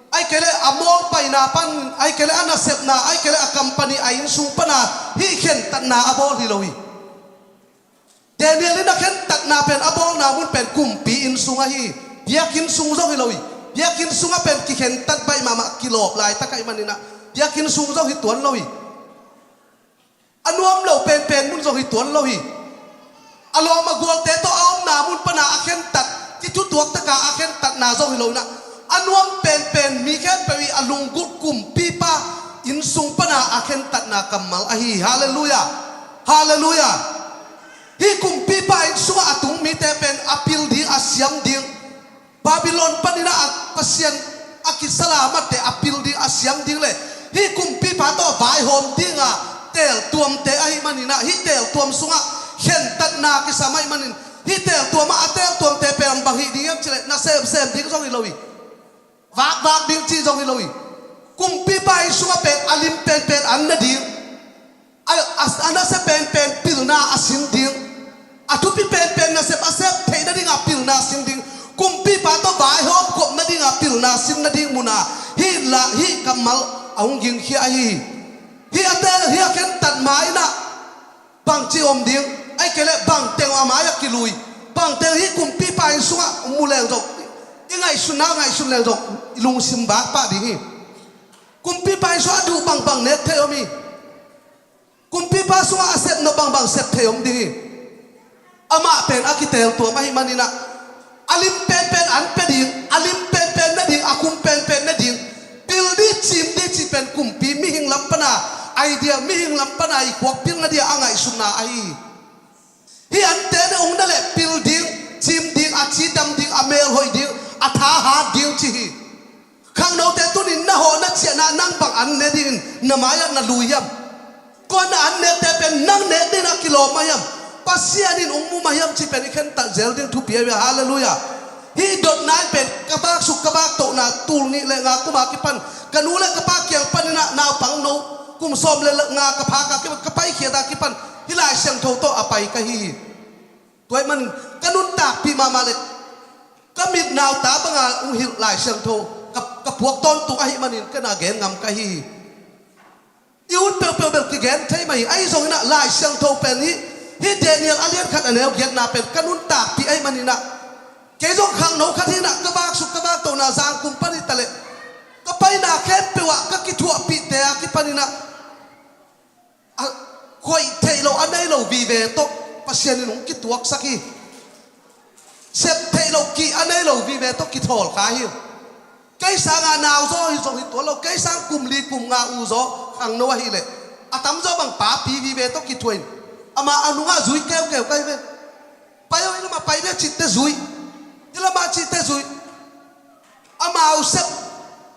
Ahih kei leh a mawlpaina pan, ahih kei leh a nasepna, ahih kei leh a company, a inn sung pana hih khentatna a bawl hi lo hi. Daniel inah khentatna pen a bawlna mun pen kumpi inn sung ahi hi. Biakinn sung zong hi lo hi. Biakinn sungah pen kikhentat baih mahmah, kilawp laitak ahih maninah biakinn sung zong hi tuan lo hi. A nuam lo penpen mun zong hi tuan lo hi. A lawm a gualte tawh a omna mun pana a khentat, kithutuak taka a khentatna zong hi lo inah, a nuam penpen mi khempeuh i a lunggulh kumpipa inn sung pana a khentatna kammal ahi hi. Halleluiah. Halleluiah. Hih kumpipa inn sungah a tung mite pen a pil ding, a siam ding. Babylon paninah a Pasian a kisalamatte a pil ding, a siam ding le hih kumpipa tawh vaihawm dinga teeltuamte ahih maninah hih teeltuam sungah khentatna kisam ahih manin hih teeltuamah a teeltuamte pen bang hih ding hiam cih leh na semsem ding zong hi lo hi. Vakvak ding cih zong hi lo hi. Kumpipa inn sungah pen a lim penpen an na ding. A, a, a nasep penpen pilna a sin ding. A thupi penpen nasep a sep theih nadinga pilna a sin ding. Kumpipa tawh vaihawm kop nadinga pilna a sin nading muna hih la, hih kammal a hong gingkhia ahi hi. Hih a tel, hih a khentat ma inah bangci om ding. Ahih kei leh bangteng a mai-ah kilui, bangteng hih kumpipa inn sungah mu leng zong, i ngaihsutna ngaihsun leng zong i lungsim vak pah ding hi. Kumpipa inn sungah a duh bangbang nek thei om hi. Kumpipa sungah a sep nop bangbang sep thei om ding hi. Amah pen a kiteel tuam ahih manin ah, a lim penpen an pia ding, a lim penpen ne ding, a kum penpen ne ding, pil ding, cim ding cih pen kumpi mihing lam pana idea, mihing lam pana i khuak pilna dia a ngaihsutna ahi hi. Hih ante na ung na leh pil ding, cim ding, a cidam ding, a melhoih ding, a thahat ding ci hi. Khangnote tunin na hawh na ciahna nang bang an ne dingin na mai-ah na lui hiam? Kua na an nekte pen nang nek dingin a kilawm mah hiam? Pasian in ung mu mah hiam cih pen i khentat zel ding thupi ahi ve. Halleluiah. Hih dotna in pen ka vaksuk ka vaktohna tul nih le nga kum a kipan ka nu le ka pa kiang panin ah naupangno kum sawm le nga ka phak a kipan, ka paikhiat a kipan hih Lai Siangtho tawh a pai ka hi hi. Tua ahih manin ka nuntakpih mahmah le ka mit nauta banga ung hilh Lai Siangtho ka, ka puak tawntung ahih manin ken a gen ngam ka hi hi. I ut peuhpeuh bel kigen thei mah hi. Ahi zongin ah Lai Siangtho pen hih, hih Daniel a lian khat a neu giatna pen ka nuntakpih ahih manin ah, kei zong khangno khat hi-in ah ka vaksuk ka vaktohna Zangkum pan hi ta leh ka paina khempeuh ah ka kithuahpihte a kipanin ah, a, khoih theih loh a nei lo vive tawh Pasian in hong kituaksak hi. Sep theih loh kih a nei lo vive tawh kithawl kha hi. Kei sanga nauzaw hi zong hi tuan lo, kei sang kum li kum nga uzaw khangno ahih leh a tamzaw bang papi vive tawh kithuah in, amah a nungah zui keukeu ka hi ve. Pai aw, hih lamah pai ding a cihte zui, hih lamah cihte zui. Amau sep,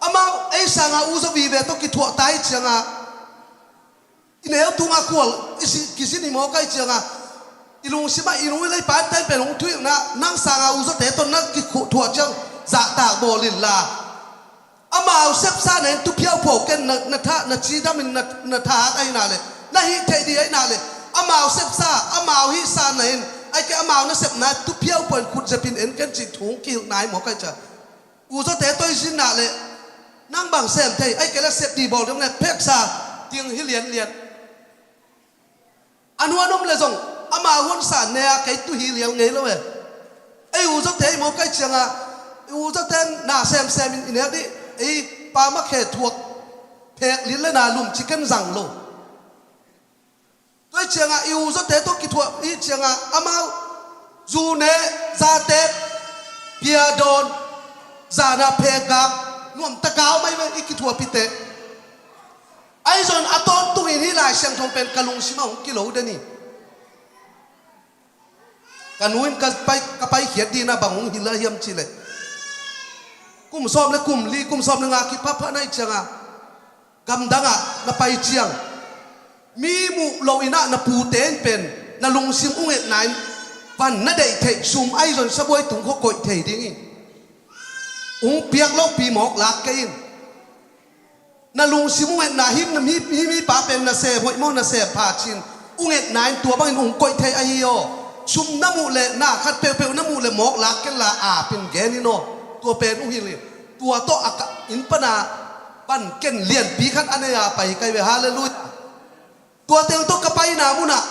amau ei sanga uzaw vive tawh kithuah ta hi cianga, i neu tungah khual i si, kisin hi maw ka hih cianga, i lungsimah i nu i leipa in pen hong thuhilhna, nang sanga uzawte tawh na kithuah ciang zahtak bawl inla, amau sepsa na in tu phiauphau ken, na, na tha, na cidamin na, na thahat ahihna le, na hih theih dih ahihna le, amau sepsa, amau hihsa na in, ahih kei amau nasepna tu phiauphau in khut zepin en ken cih thu hong kihilhna hi maw ka hih ciang. Uzawte tawh i sin na le, nang bang sem thei, ahih kei le sep dih bawl ding le pheksa ding hi lianlian. A nuan om le zong amau huansa ne a kei tu hi lial ngei lo e. Ei uzawte i maw ka hih cianga, i uzawte na semsem in i nek dih, ei pa makhe thuak phek lin le na lum ci ken zang lo. Tua hih cianga i uzawte tawh kithuah hih cianga amau zu ne, zate pia dawn, zana phek gak, nuamtaka om ahi ve i kithuahpihte. Ahi zong a tawntungin hih Lai Siangtho pen ka lungsimah hong kilo den hi. Ka nu in ka pai, ka paikhiat dihna bang hong hilh a hiam cih leh, kum sawm le kum li, kum sawm le nga kiphapha na hih cianga gamdangah na pai ciang, mi muh loh in ah na pute in pen na lungsim ung etna in van na deih theih, sum ahi zong sabuai tung khua koih thei ding hi. Ung piak lopi mawk lak kei in. Na lungsim ung etna him, na mi, mi, mipa pen na sem hoih maw, na sem pha cin ung etna in tua bangin ung koih thei ahi aw. Sum na muh le na khat peuhpeuh na muh le mawk lak ken la, ap in gen in aw. Tua pen ung hilh in. Tua tawh a ka inn pana van ken lianpi khat a nei a pai ka hi ve. Halleluiah. Tua teng tawh ka paina munah,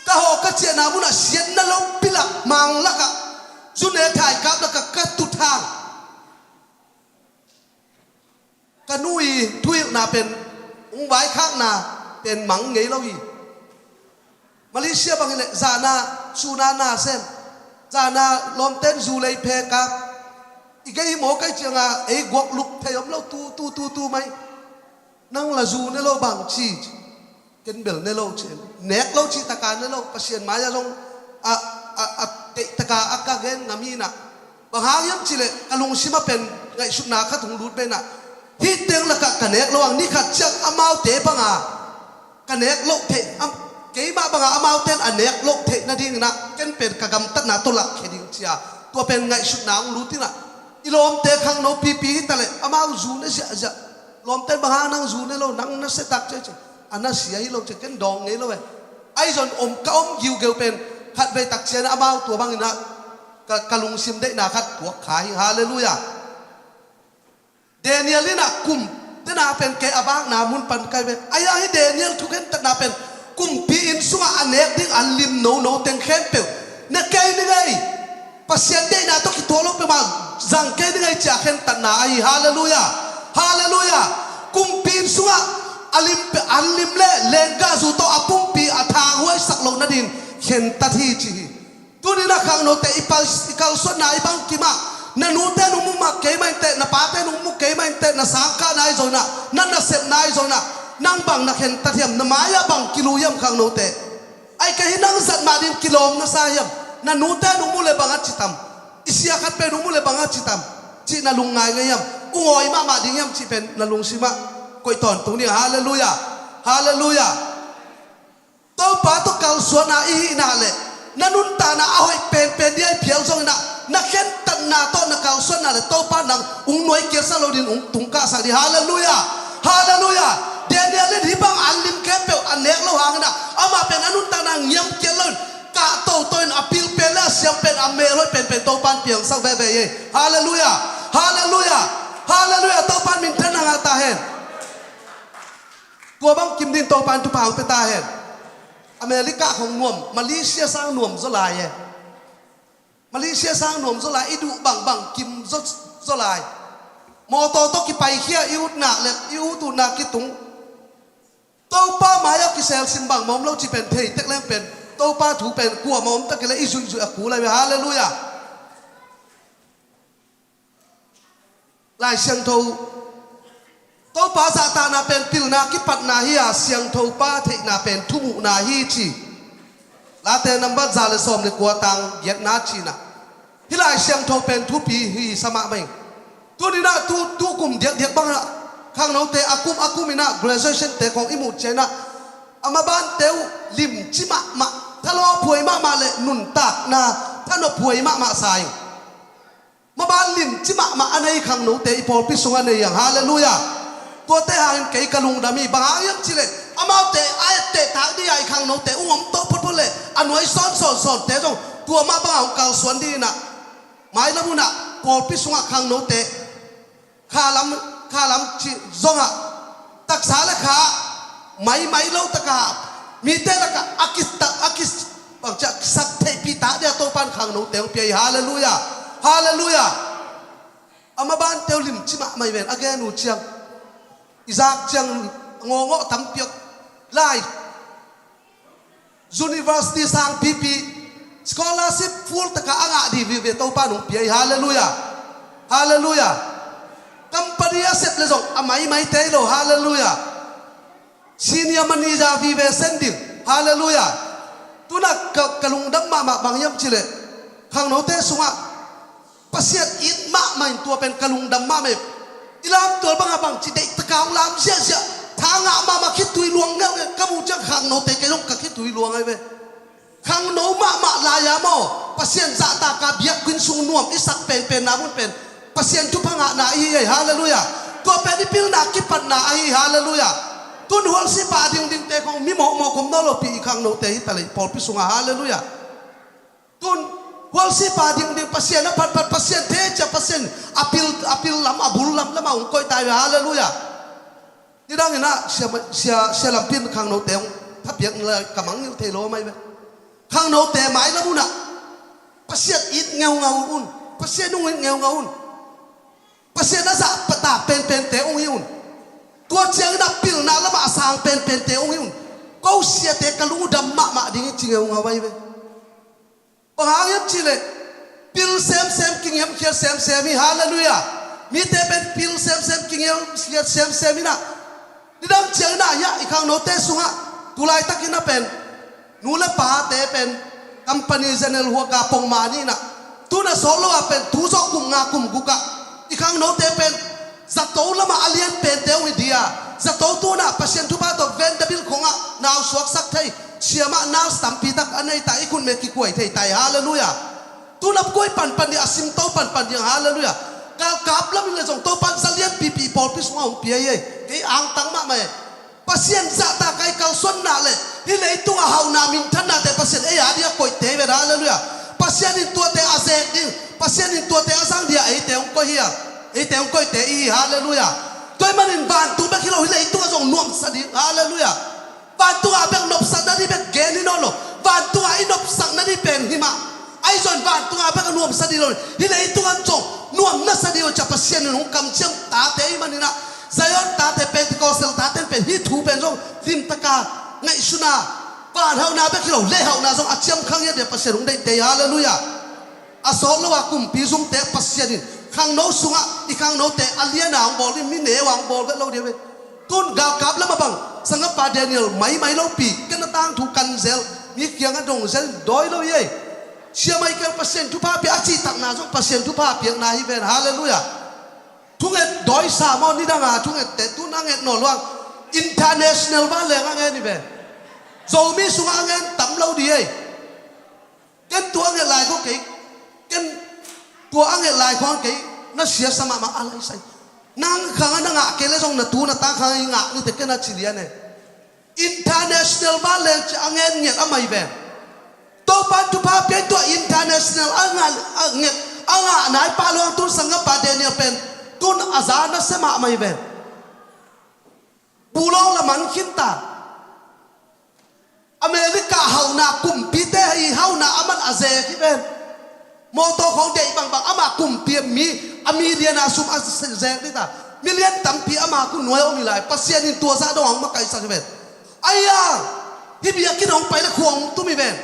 ka hawh ka ciahna munah siatna lopi lak, mang lakah, zu ne thaikap lakah ka tut hang, ka nu i thuhilhna pen, hong vaikhakna pen mang ngei lo hi. Malaysia bang hileh zana suna na sem, zana lawmten zu lei phek a, i gei hi maw ka hih cianga ei guak lup thei om lo, tu tu tu tu mai. Nang la zu ne lo bang ci, ken bel ne lo ci, nek lo cih taka ne lo, Pasian mai-ah zong a, a, a teih taka a ka gen ngam hi in ah. Bang hang hiam cih leh ka lungsim ah pen ngaihsutna khat hong lut ve in ah. Hih teng lakah ka nek lo ang, ni khat ciang amaute banga ka nek loh theih, am, keimah banga amaute in a nek loh theih nading in ah ken pen ka gamtatna tawh lakkhia ding ci a, tua pen ngaihsutna hong lut in ah. I lawmte khangno pipi hi ta leh amau zu ne ziahziah. Lawmte in bang hang nang zu ne lo, nang na sia tak ci ci. A na sia hi lo ci, ken dawng ngei lo e. Ahi zong om, ka om giugeu pen khatvei tak ciang amau tua bangin ah ka, ka lungsim deihna khat tuak kha hi. Halleluiah. Daniel in ah kum tena pen kei a vakna mun pan ka hi ve. Ahi hang hih Daniel thukhentatna pen Kumpi inn sungah a nek ding a lim nono teng khempeuh ne kei ning ei. Pasian deihna tawh kituak lo peuhmah zang kei ning ei, ci-a khentatna ahi. Halleluiah. Halleluiah. Kumpi inn sungah a lim, an lim le lenggahzu tawh a pumpi a thanghuaisak loh nading khentat hi, ci hi. Tuni-in ah khangnote i pal, i kalsuanna i bangkim ah, na nute nong mu mah kei mah inteh, na pate nong mu kei mah inteh, na sangkahna ahi zongin ah, na nasepna ahi zongin ah, nang bang na khentat hiam, na mai-ah bang kilu hiam khangnote? Ahih kei leh nang zat mah ding kilawm na sa hiam? Na nute nong mu leh bang a ci tam? I sia khat pen nong mu leh bang a ci tam? Cih na lungngai ngei hiam? Ungawi mahmah ding hiam cih pen na lungsim ah koih tawntung ni. Halleluiah. Halleluiah. Topa tawh kalsuanna i hih nak leh, na nuntakna a hoih penpen ding ahi phial zongin ah, na khentatna tawh na kalsuanna leh Topa nang hong nuai kiasak lo ding, hong tungkahsak ding. Halleluiah. Halleluiah. Daniel in hih bang an lim khempeuh a nek loh hangin ah, amah pen a nuntakna ngiam kiat loin, kah toto in a pil pen le a siam pen a mel hoih penpen Topa in piangsak veve hi. Halleluiah. Halleluiah. Halleluiah. Topa in minthanna ngah ta hen. Tua bangkim ding Topa in thupha hong pia ta hen. America khong nuam, Malaysia sang nuam zaw lai e. Malaysia sang nuam zaw lai, i duh bangbang kim zaw, zaw lai. Mawtaw tawh kipaikhia, i ut nak le i ut utna kitung. Topa mai-ah kiselsim bangmah om lo cih pen thei tek leng pen, Topa thu pen kuamah om tak hi leh i zuihzuih a kul lai ve. Halleluiah. Lai Siangtho, Topa zahtakna pen pilna kipatna hi a, Siangtho Pa theihna pen thumuhna hi, ci. Late nambat za le sawm le kua, tang giatna cihna. Hih Lai Siangtho pen thupi hi sa mahmah ing. Tuni-in ah tu, tu kum diakdiak bangin ah khangnote a kum a kumin ah graduation te khong i muh ciangin ah, a mabante uh limci mahmah, thalawphuai mahmah le nuntakna thanophuai mahmah sa ing. Maban limci mahmah a nei khangnote i pawlpi sungah nei ang. Halleluiah. Tuate hangin kei ka lungdam hi. Bang hang hiam cih leh, amaute a etteh tak ding a i khangnote ung om to photphot leh, a nuai sawnsawnsawnte zong tua mah bangah hong kalsuan ding in ah, mailam hun ah pawlpi sungah khangnote khalam, khalam cih zongah, taksa le kha maimai lo takah, mite lakah a kisa, a kisa, bangci a kisak theihpih tak ding a Topa in khangnote hong pia hi. Halleluiah. Halleluiah. A mabante uh limci mahmah hi ven, a gen uh ciang, i zak ciang ngawngawh tampi om lai. University sangpipi, scholarship full takah a ngah ding vive Topa in hong pia hi. Halleluiah. Halleluiah. Company a sep le zong a maimaite hi lo. Halleluiah. Senior manager vive sem ding. Halleluiah. Tu-in ah ka, ka lungdam mahmah bang hiam cih leh, khangnote sungah Pasian it mahmah in, tua pen ka lungdam mahmah hi. I lamtual bangah bangci deih takah hong lam ziahziah, tha ngah mahmah, khitui luang ngeungeu, ka muh ciang khangnote kei zong ka khitui luang ahi ve. Khangno mahmah lai-a maw, Pasian zahtak a biakinn sung nuam i sak penpenna mun pen Pasian thupha ngahna ahi hi. Halleluiah. Tua pen i pilna kipatna ahi hi. Halleluiah. Tun hualsipa dingdingte khong mi mawhmawh khom nawn lopi i khangnote hi ta leh pawlpi sungah. Halleluiah. Tun hualsipa dingding, Pasian a phatphat, Pasian thei cia, Pasian a pil, a pil lam, a bul lam lamah hong koih ta hi ve. Halleluiah. Nidangin ah sia, sia, sia lampi in khangnote hong thapiak lai ka mangngilh thei lo mai ve. Khangnote mailam hun ah Pasian it ngeungau un. Pasian hong it ngeungau un. Pasian a zahtak penpente hong hi un. Tua ciangin ah pilna lamah a sang penpente hong hi un. Ko siate ka lungdam mahmah ding hi, ci ngeungau ahi ve. Bang hang hiam cih leh, pil semsem, kingiamkhiat semsem hi. Halleluiah. Mite pen pil semsem, kingiamkhiat semsem in ah, nidang ciangin ah hiah i khangnote sungah, tu laitakin ah pen nu le pate pen company general huaka pongmah ni in ah, tu-in ah sawt lo ah pen tu zawh kum nga kum guk ah i khangnote pen zato lamah a lian pente hong hi ding a, zato tu-in ah Pasian thupha tawh Vanderbilt khongah nau suaksak thei, siamah nurse tampi tak a nei ta, i khutme kikuai thei ta hi. Halleluiah. Tu-in ah kuai panpan ding, a simto panpan ding. Halleluiah. Galkap lam in le zong Topa in za lianpipi pawlpi sungah hong pia hi. Kei angtang mahmah hi. Pasian zahtak a i kalsuan nak leh, hih leitung a hauhna minthannate Pasian ei a ding a koihte hi ven. Halleluiah. Pasian in tuate a zek ding, Pasian in tuate a zang ding a eite hong koih hi a, eite hong koihte i hi. Halleluiah. Tua ahih manin vantung bek hi lo, hih leitung ah zong nuamsa ding. Halleluiah. Vantungah bek nopsakna dih bek gen hi nawn lo. Vantungah i nopsakna dih pen hi mah. Ahi zongin vantungah bek a nuamsa dih lo. Hih leitung ah zong nuam nasa dih lo, cia Pasian in hong kamciam tate ahih manin ah, Zion tate, Pentecostal tate pen hih thu pen zong limtaka ngaihsun a, vanhauhna bek hi lo, leihauhna zong a ciamkhang hi a, dia Pasian hong deihte hi. Halleluiah. A sawt lo a kumpi zumte Pasian in khangno sungah i khangnote a lian a hong bawl ding, mi neu a hong bawl vet lo ding ve. Tun galkap lam a bang sanggam pa Daniel maimai lopi, ken a tangthu kan zel, mi kiangah dong zel dawi lo hi ei. Sia Michael Pasian thupha pia a cihtakna zong Pasian thupha piakna hi ven. Halleluiah. Thunget dawi sa maw, nidang a thungette tun a nget nawn lo a, international vanleng a ngen hi ven. Zomi sungah a ngen tam lo ding ei. Ken tua a nget lai khawng kei, ken tua a nget lai khawng kei na siasa mahmah a lai sai. Nang khangah na ngah kei leh zong na tu na ta khangah i ngah ni teh ken a ci lian e. International vanleng ci a ngen ngiat a mai ven. Topa thupha pia tua international a ngah, a nget, a ngah nai pah lo a, tun sanggam pa Daniel pen tun a za nasia mahmah hi ven. Bulawng la man khin ta. America hauhna kumpite hi, hauhna a man a zek hi ven. Mawtaw khawng deih bangbang ama kumpi a mi, a million a sum a zek dih ta. Million tampi ama khut nuai om hi lai. Pasian in tua zah dong a hong makaihsak hi ven. Aia, hih biakinn hong pai leh khua hong tum hi ven.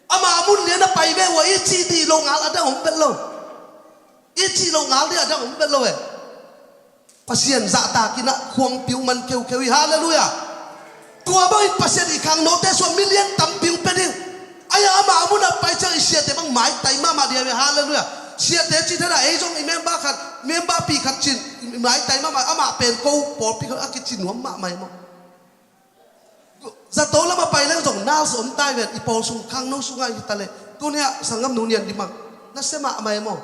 Ama mun lian a pai ve uh a, i cih dih loh ngal a dang om vet lo. I cih loh ngal dih a dang om vet lo e. Pasian zahtak in ah khuangpi uh man keukheu hi. Halleluiah. Tua bangin Pasian i khangnote sungah million tampi hong pia ding. Aia, ama a mun a pai ciang i siate bang maitai mahmah ding hi ve. Halleluiah. Siate cih thei na, ei zong i member khat, member pi khat cin, i maitai mahmah, amah pen ko pawlpi khat a kici nuam mahmah hi maw. Zato lam a pai leng zong nurse om ta hi ven, i pawl sung khangno sungah hi ta leh. Tuni ah sanggam nu Nian Dim ah nasia mahmah hi maw.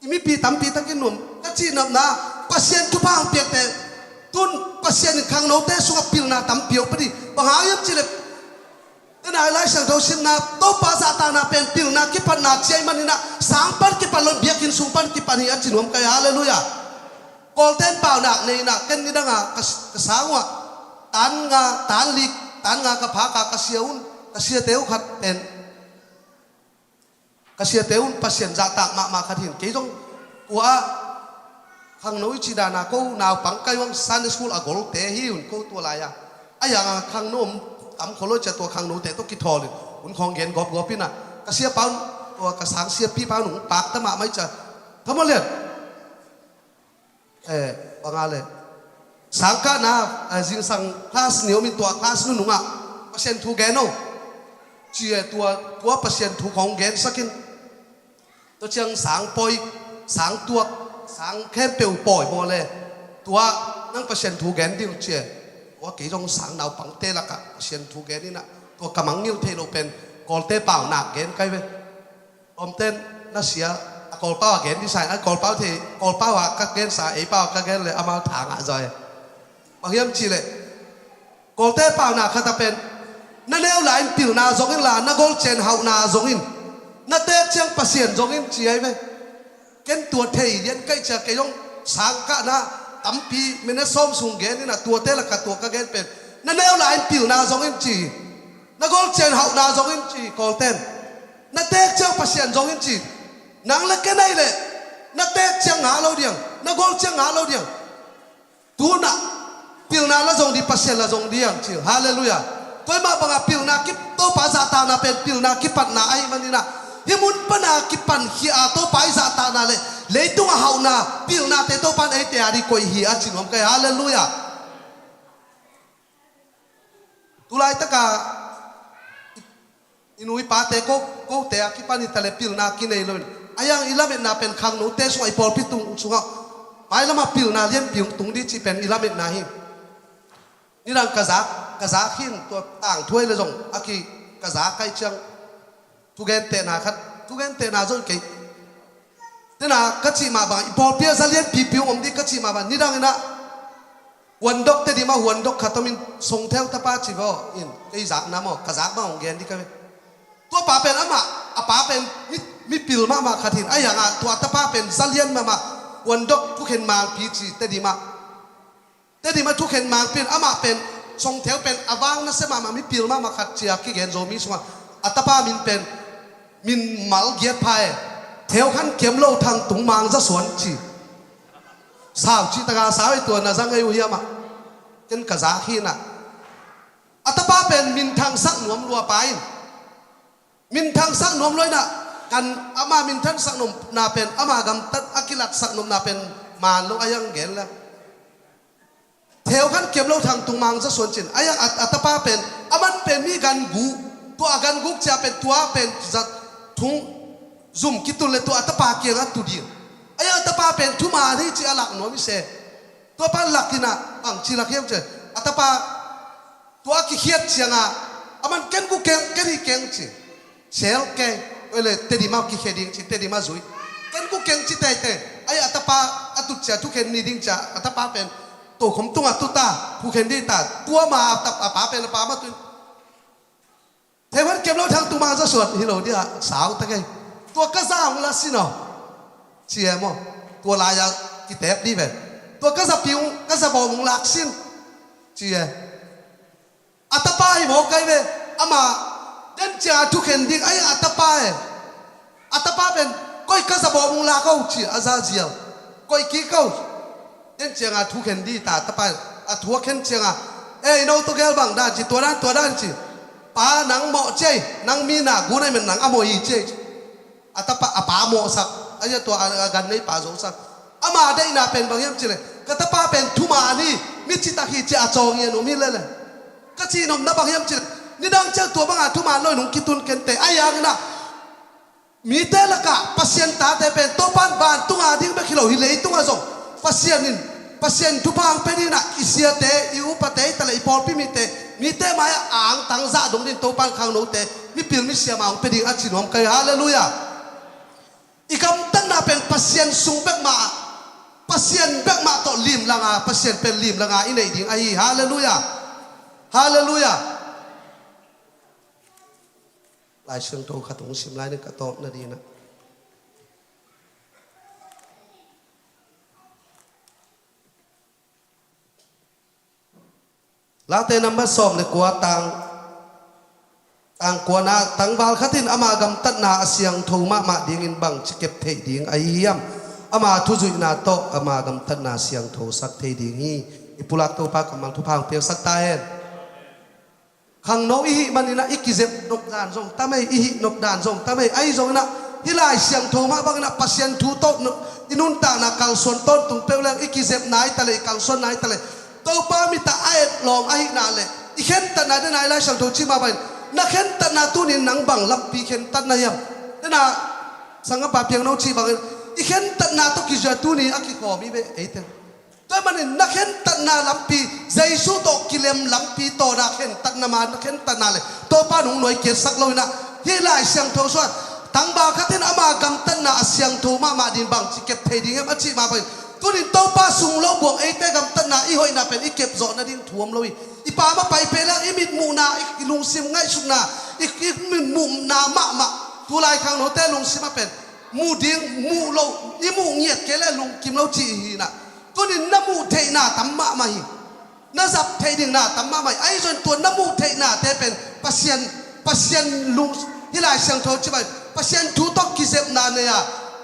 I mipi tampi takin nuam ka cih nopna, Pasian thupha hong piakte, tun Pasian in khangnote sungah pilna tampi hong pia dih. Bang hang hiam cih leh, tena i Lai Siangtho simna, Topa zahtakna pen pilna kipatna ci ahih manin ah, sang pan kipat lo in biakinn sung pan kipat hi a ci nuam ka hi. Halleluiah. Kawlte'n paunak nei in ah, ken nidang a ka, ka sang uh ah, tan nga, tan li, tan nga ka phak a, ka sia un, ka siate uh khat pen, ka siate un Pasian zahtak mahmah khat hi in, kei zong tua ah khangno i cih dan a ko naupang kai uh a, Sunday school a golte hi un ko tua lai a. A yang a khangno om tam kho lo cia, tua khangnote tawh kithawl in hun khawng gen gawpgawp in ah, ka siapa un, tua ka sang siapipa un hong pakta mahmah hi cia. Thamawh lian. Eh, bang a leh, sangkahna, eh, zingsang class ni om in, tua class nunung ah Pasian thu gen o, ci e. Tua, tua Pasian thu khawng gensak in. Tua ciang sang pawi, sang tuak, sang khempeuh pawi bawl e. Tua nang Pasian thu gen ding ci e. Tua kei zong sang naupangte lakah Pasian thu gen in ah, tua ka mangngilh theih loh pen Kawlte paunak gen kai ve. Lawmte'n na sia, a Kawlpau a gen dih sa in, a Kawlpau thei, Kawlpau a ka gensa, ei pau a ka gen leh amau tha ngah zaw e. Bang hiam cih leh, Kawlte paunak khat a pen, na neu lai-in pilna zong inla, na golcian hauhna zong in, na teek ciang Pasian zong in ci ahi ve. Ken tua thei lian ka hih cia, kei zong sangkahna tampi minute sawm sung gen in ah, tuate lakah tua ka gen pen, na neu lai-in pilna zong in ci, na golcian hauhna zong in ci, Kawlte'n. Na teek ciang Pasian zong in ci. Nang le ken ahih leh, na teek ciang ngah lo diang, na gol ciang ngah lo diang. Tu-in ah pilna la zong ding, Pasian la zong diang ci. Halleluiah. Tua ahih mah bangah pilna kip, Topa zahtakna pen pilna kipatna ahih manin ah, hih mun pan a kipan khia a Topa i zahtakna leh leitung a hauhna, pilnate Topa in eite a ding koih hi a ci nuam ka hi. Halleluiah. Tulaitak a i, i nu i pate ko, kote a kipan hi ta leh pilna kinei lo in, a yang i lametna pen khangnote sungah, i pawlpi tung sungah mailam ah pilna lianpi hong tung ding cih pen i lametna hi. Nidang ka zak, ka zak hi in, tua tangthu ahih leh zong a ki, ka zak ka hih ciang thugentehna khat, thugentehna zong kei, tena ka cih mah bang, i pawlpi ah za lianpipi hong om ding ka cih mah bang, nidang in ah huandok, Tedim ah huandok khat om in, Songtheu tapa ci vaw in, kei zakna maw, ka zak bang hong gen ding ka ve. Tua pa pen amah, a pa pen mi, mipil mahmah khat hi in, a yang ah tua tapa pen za lian mahmah, huandok thukhen mangpi ci, Tedim ah. Tedim ah thukhen mangpi in, amah pen Songtheu pen a vang nasia mahmah, mipil mahmah khat ci-a kigen Zomi sungah. A tapa min pen min mal giat pha e. Theukhan Kiamlo Thang Tung Mang Za Suan ci. Sau cih taka sau ei, tua na za ngei uh hiam ah? Ken ka za hi-in ah. A tapa pen minthang sak nuam lua pa in. Minthang sak nuam lua in ah, kan ama minthang sak nuamna pen, ama gamtat a kilat sak nuamna pen man lo a hiang gen la. Theukhan Kiamlo Thang Tung Mang Za Suan ci-in a hiang, a, a tapa pen, aman pen mi gan guk, tua a gan guk cia pen, tua pen zat thung zum kitul le tua a tapa kiangah tu ding. A hiang a tapa pen thuman hi ci a lak nuam hi se. Tua pan lak in ah bangci lak hiam ci a, a tapa tua a kikhiat ciangah, aman ken gu keng, ken hi keng ci. Sel kei, oi le, Tedim ah kikhia ding ci, Tedim ah zui. Ken gu keng ci teitei. A hiang a tapa a tut cia thukhen ni ding cia, a tapa pen tokhom tungah tu ta, thukhen ding ta. Tua ma a tap, a pa pen a pa ma tu in. Theukhan Kiamlo Thang Tung Mang Za Suan hi lo dia, sau ta kei. Tua ka za hong la sin aw, ci e maw. Tua lai-a kitep dih ve. Tua ka zapi hong, ka za bawm hong lak sin, ci e. A tapa hi maw kai ve. Ama den ciang a thukhen ding, a hiang a tapa e. A tapa pen, koih, ka za bawm hong lak o ci, a za ziau. Koih kik o. Den ciang a thukhen dih ta, a tapa in a thu a khen ciangah, e, i no tawh gel bang dan ci, tua dan, tua dan ci. Pa, nang mawh ci ei, nang mi na gu na hi man, nang a mawh hi ci ei. A tapa, a pa mawhsak, a hiang tua a, a gan nei pa zosak. Ama deihna pen bang hiam ci le, ka tapa pen thuman hi, mi citak hi ci a cawng hi a nuam hi le le. Ka cih nopna bang hiam ci le, nidang ciang tua banga thuman lo in hong kitun kei inteh. A hiang in ah, mite lakah Pasian tate pen Topa'n vantung a ding bek hi lo, hih leitungah zong Pasian in, Pasian thupha hong pia ding in ah, i siate, i upate hi ta le, i pawlpi mite, mite mai-ah a angtang zah dong ding Topa'n khangnote, mipil misiam a hong pia ding a ci nuam kai. Halleluiah. I gamtatna pen Pasian sung bek mah, Pasian bek mah tawh limlang a, Pasian pen limlang a i neih ding ahi. Halleluiah. Halleluiah. Lai Siangtho khat hong sim lai ning, ka tawpna ding in ah. Late number sawm le kua, tang, tang kuana, tangval khat in ama gamtatna a siangtho mahmah dingin bangci kep theih ding ahi hiam? Ama thuzuihna tawh ama gamtatna siangtho sak thei ding hi. I pulak Topa kammal thupha hong piaksak ta hen. Khangno i hih manin ah i kizep nop dan zong tam ei, i hih nop dan zong tam ei. Ahi zongin ah hih Lai Siangtho mah bangin ah Pasian thu tawh i nuntakna kalsuan tawntung peuh leng, i kizepna hi ta le, i kalsuanna hi ta le, Topa mit ah a et lawm ahihna le, i khentatna, dena i Lai Siangtho cih mah bangin, na khentatna tuni-in nang bang lampi khentat na hiam? Dena sanggam pa Piangno cih bangin, i khentatna tawh kizuia tuni a kikhawm hi ve eite. Tua ahih manin na khentatna lampi, Jesu tawh kilem lampi tawh na khentatna, ma na khentatna le Topa nung nuai kiatsak lo in ah, hih Lai Siangtho sungah tangval khat in ama gamtatna a siangtho mahmah ding bangci kep thei ding hiam a cih mah bangin, tunin Topa sung lo buang eite gamtatna i hoihna pen i kep zawh nading thu om lo hi. I pam a pai peuh leng i mitmuhna, i lungsim ngaihsutna, i, i mitmuhna mahmah, tulai khangnote lungsim ah pen muh ding muh lo, i muh ngiat kei le lungkim lo cih hi in ah. Tunin na muh theihna tam mahmah hi. Na zat theih ding na tam mahmah hi. Ahi zongin tua na muh theihnate pen Pasian, Pasian lung, hih Lai Siangtho cih bangin Pasian thu tawh kizepna nei a,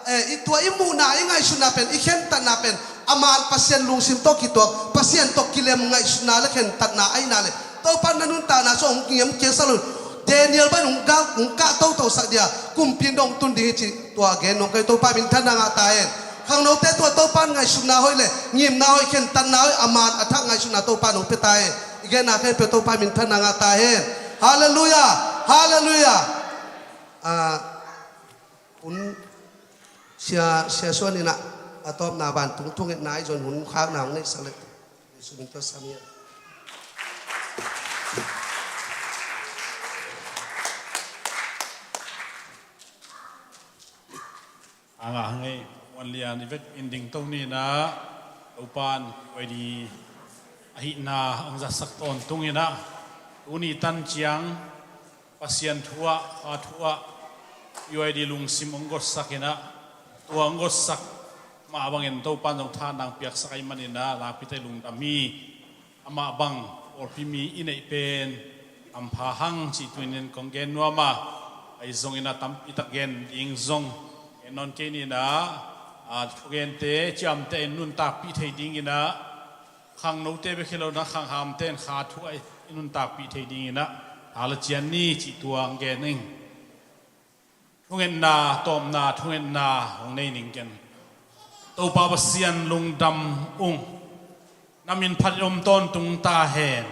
eh, i tua i muhna, i ngaihsutna pen, i khentatna pen a man Pasian lungsim tawh kituak, Pasian tawh kilem ngaihsutna le khentatna ahihna le Topa na nuntakna sung hong ngiam kiatsak lo in, Daniel bangin hong kah, hong kah totosak ding a, kumpi in dong tun ding hi cih tua gen nuam kai. Topa minthanna ngah ta hen. Khangnote tua Topa in ngaihsutna hoih le ngimna hoih, khentatna hoih, a man a thak ngaihsutna Topa in hong pia ta hen. I genna khempeuh Topa minthanna ngah ta hen. Halleluiah. Halleluiah. Ah, hun, Sia, Sia Suan in ah a tawpna vantung thungetna ahi zongin hun khakna hong neihsak le, Jesu min tawh sam hi. A ngah hang ei, Muan Lian, i vekpi-in dingto ni in ah, Topa'n Q Y D ahihna hong zatsak tawntung in ah, tuni tan ciang Pasian thu ah, Kha thu ah, Q Y D lungsim hong gotsak in ah, tua hong gotsak mah bangin Topa'n zong thahatna hong piaksak ahih manin ah, nakpi tak lungdam hi. Amah bang Pawlpi mi i neih pen hampha hang cih tu-in kong gen nuam a, ahi zongin a tampi tak gen ding zong gen nawn kei ni in ah, a, thugente ciamteh in nuntakpih thei ding in ah, khangnote bek hi lo in ah khanghamte in kha thu ah i nuntakpih thei ding in ah, tha la cian ni cih tua hong gen ing. Thungetna, tawpna, thungetna hong nei ning ken. Topa Pasian, lungdam ung. Na min phat in om tawntung ta hen.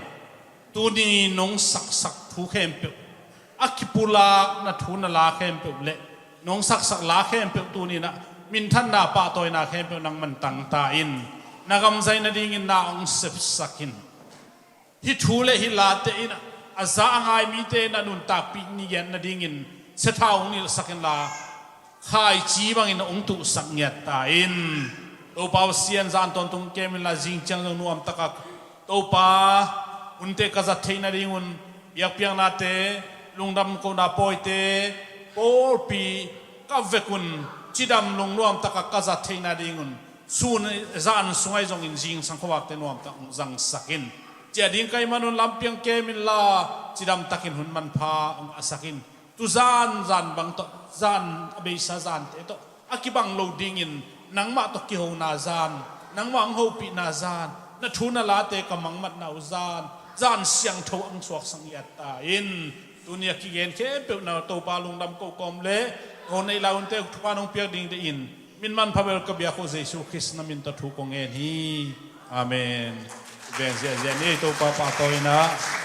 Tuni nong saksak thu khempeuh, a kipulak na thu na la khempeuh le nong saksak la khempeuh tuni in ah minthanna, pahtawina khempeuh nang man tang ta in. Na gam zai nadingin na hong sepsak in. Hih thu le hih late in ah a za a ngai mite in ah nuntakpih ngiat nadingin siatha hong nilhsak inla, khaici bangin hong tuhsak ngiat ta in. Topa Pasian, zan tawntung kem inla, zing ciang zong nuamtak a Topa, hunte ka zat theih nadingun, biakpiaknate, lungdam kohna pawite, pawlpi ka vekun cidam lungnuamtak a ka zat theih nadingun, sun, zan sung ah zongin zingsang khuavakte nuamtak hong zangsak in. Ciah ding ka hih manun lampiang kem inla, cidamtakin hun manpha hong ngahsak in. Tuzan zan bang tawh, zan a beisa zante tawh a kibang lo dingin nangmah tawh kihona zan, nangmah hong hopihna zan, na thu na late ka mangmatna uh zan, zan siangtho hong suaksak ngiat ta in. Tuni a kigen khempeuh na Topa lungdam ko kawm le ka hun neih lai hunte uh thupha nong piak ding deihin, min manpha bel ka biak uh Jesu Khrist na min tawh thu kong ngen hi. Amen. Veng ziahziah ni, Topa pahtawina.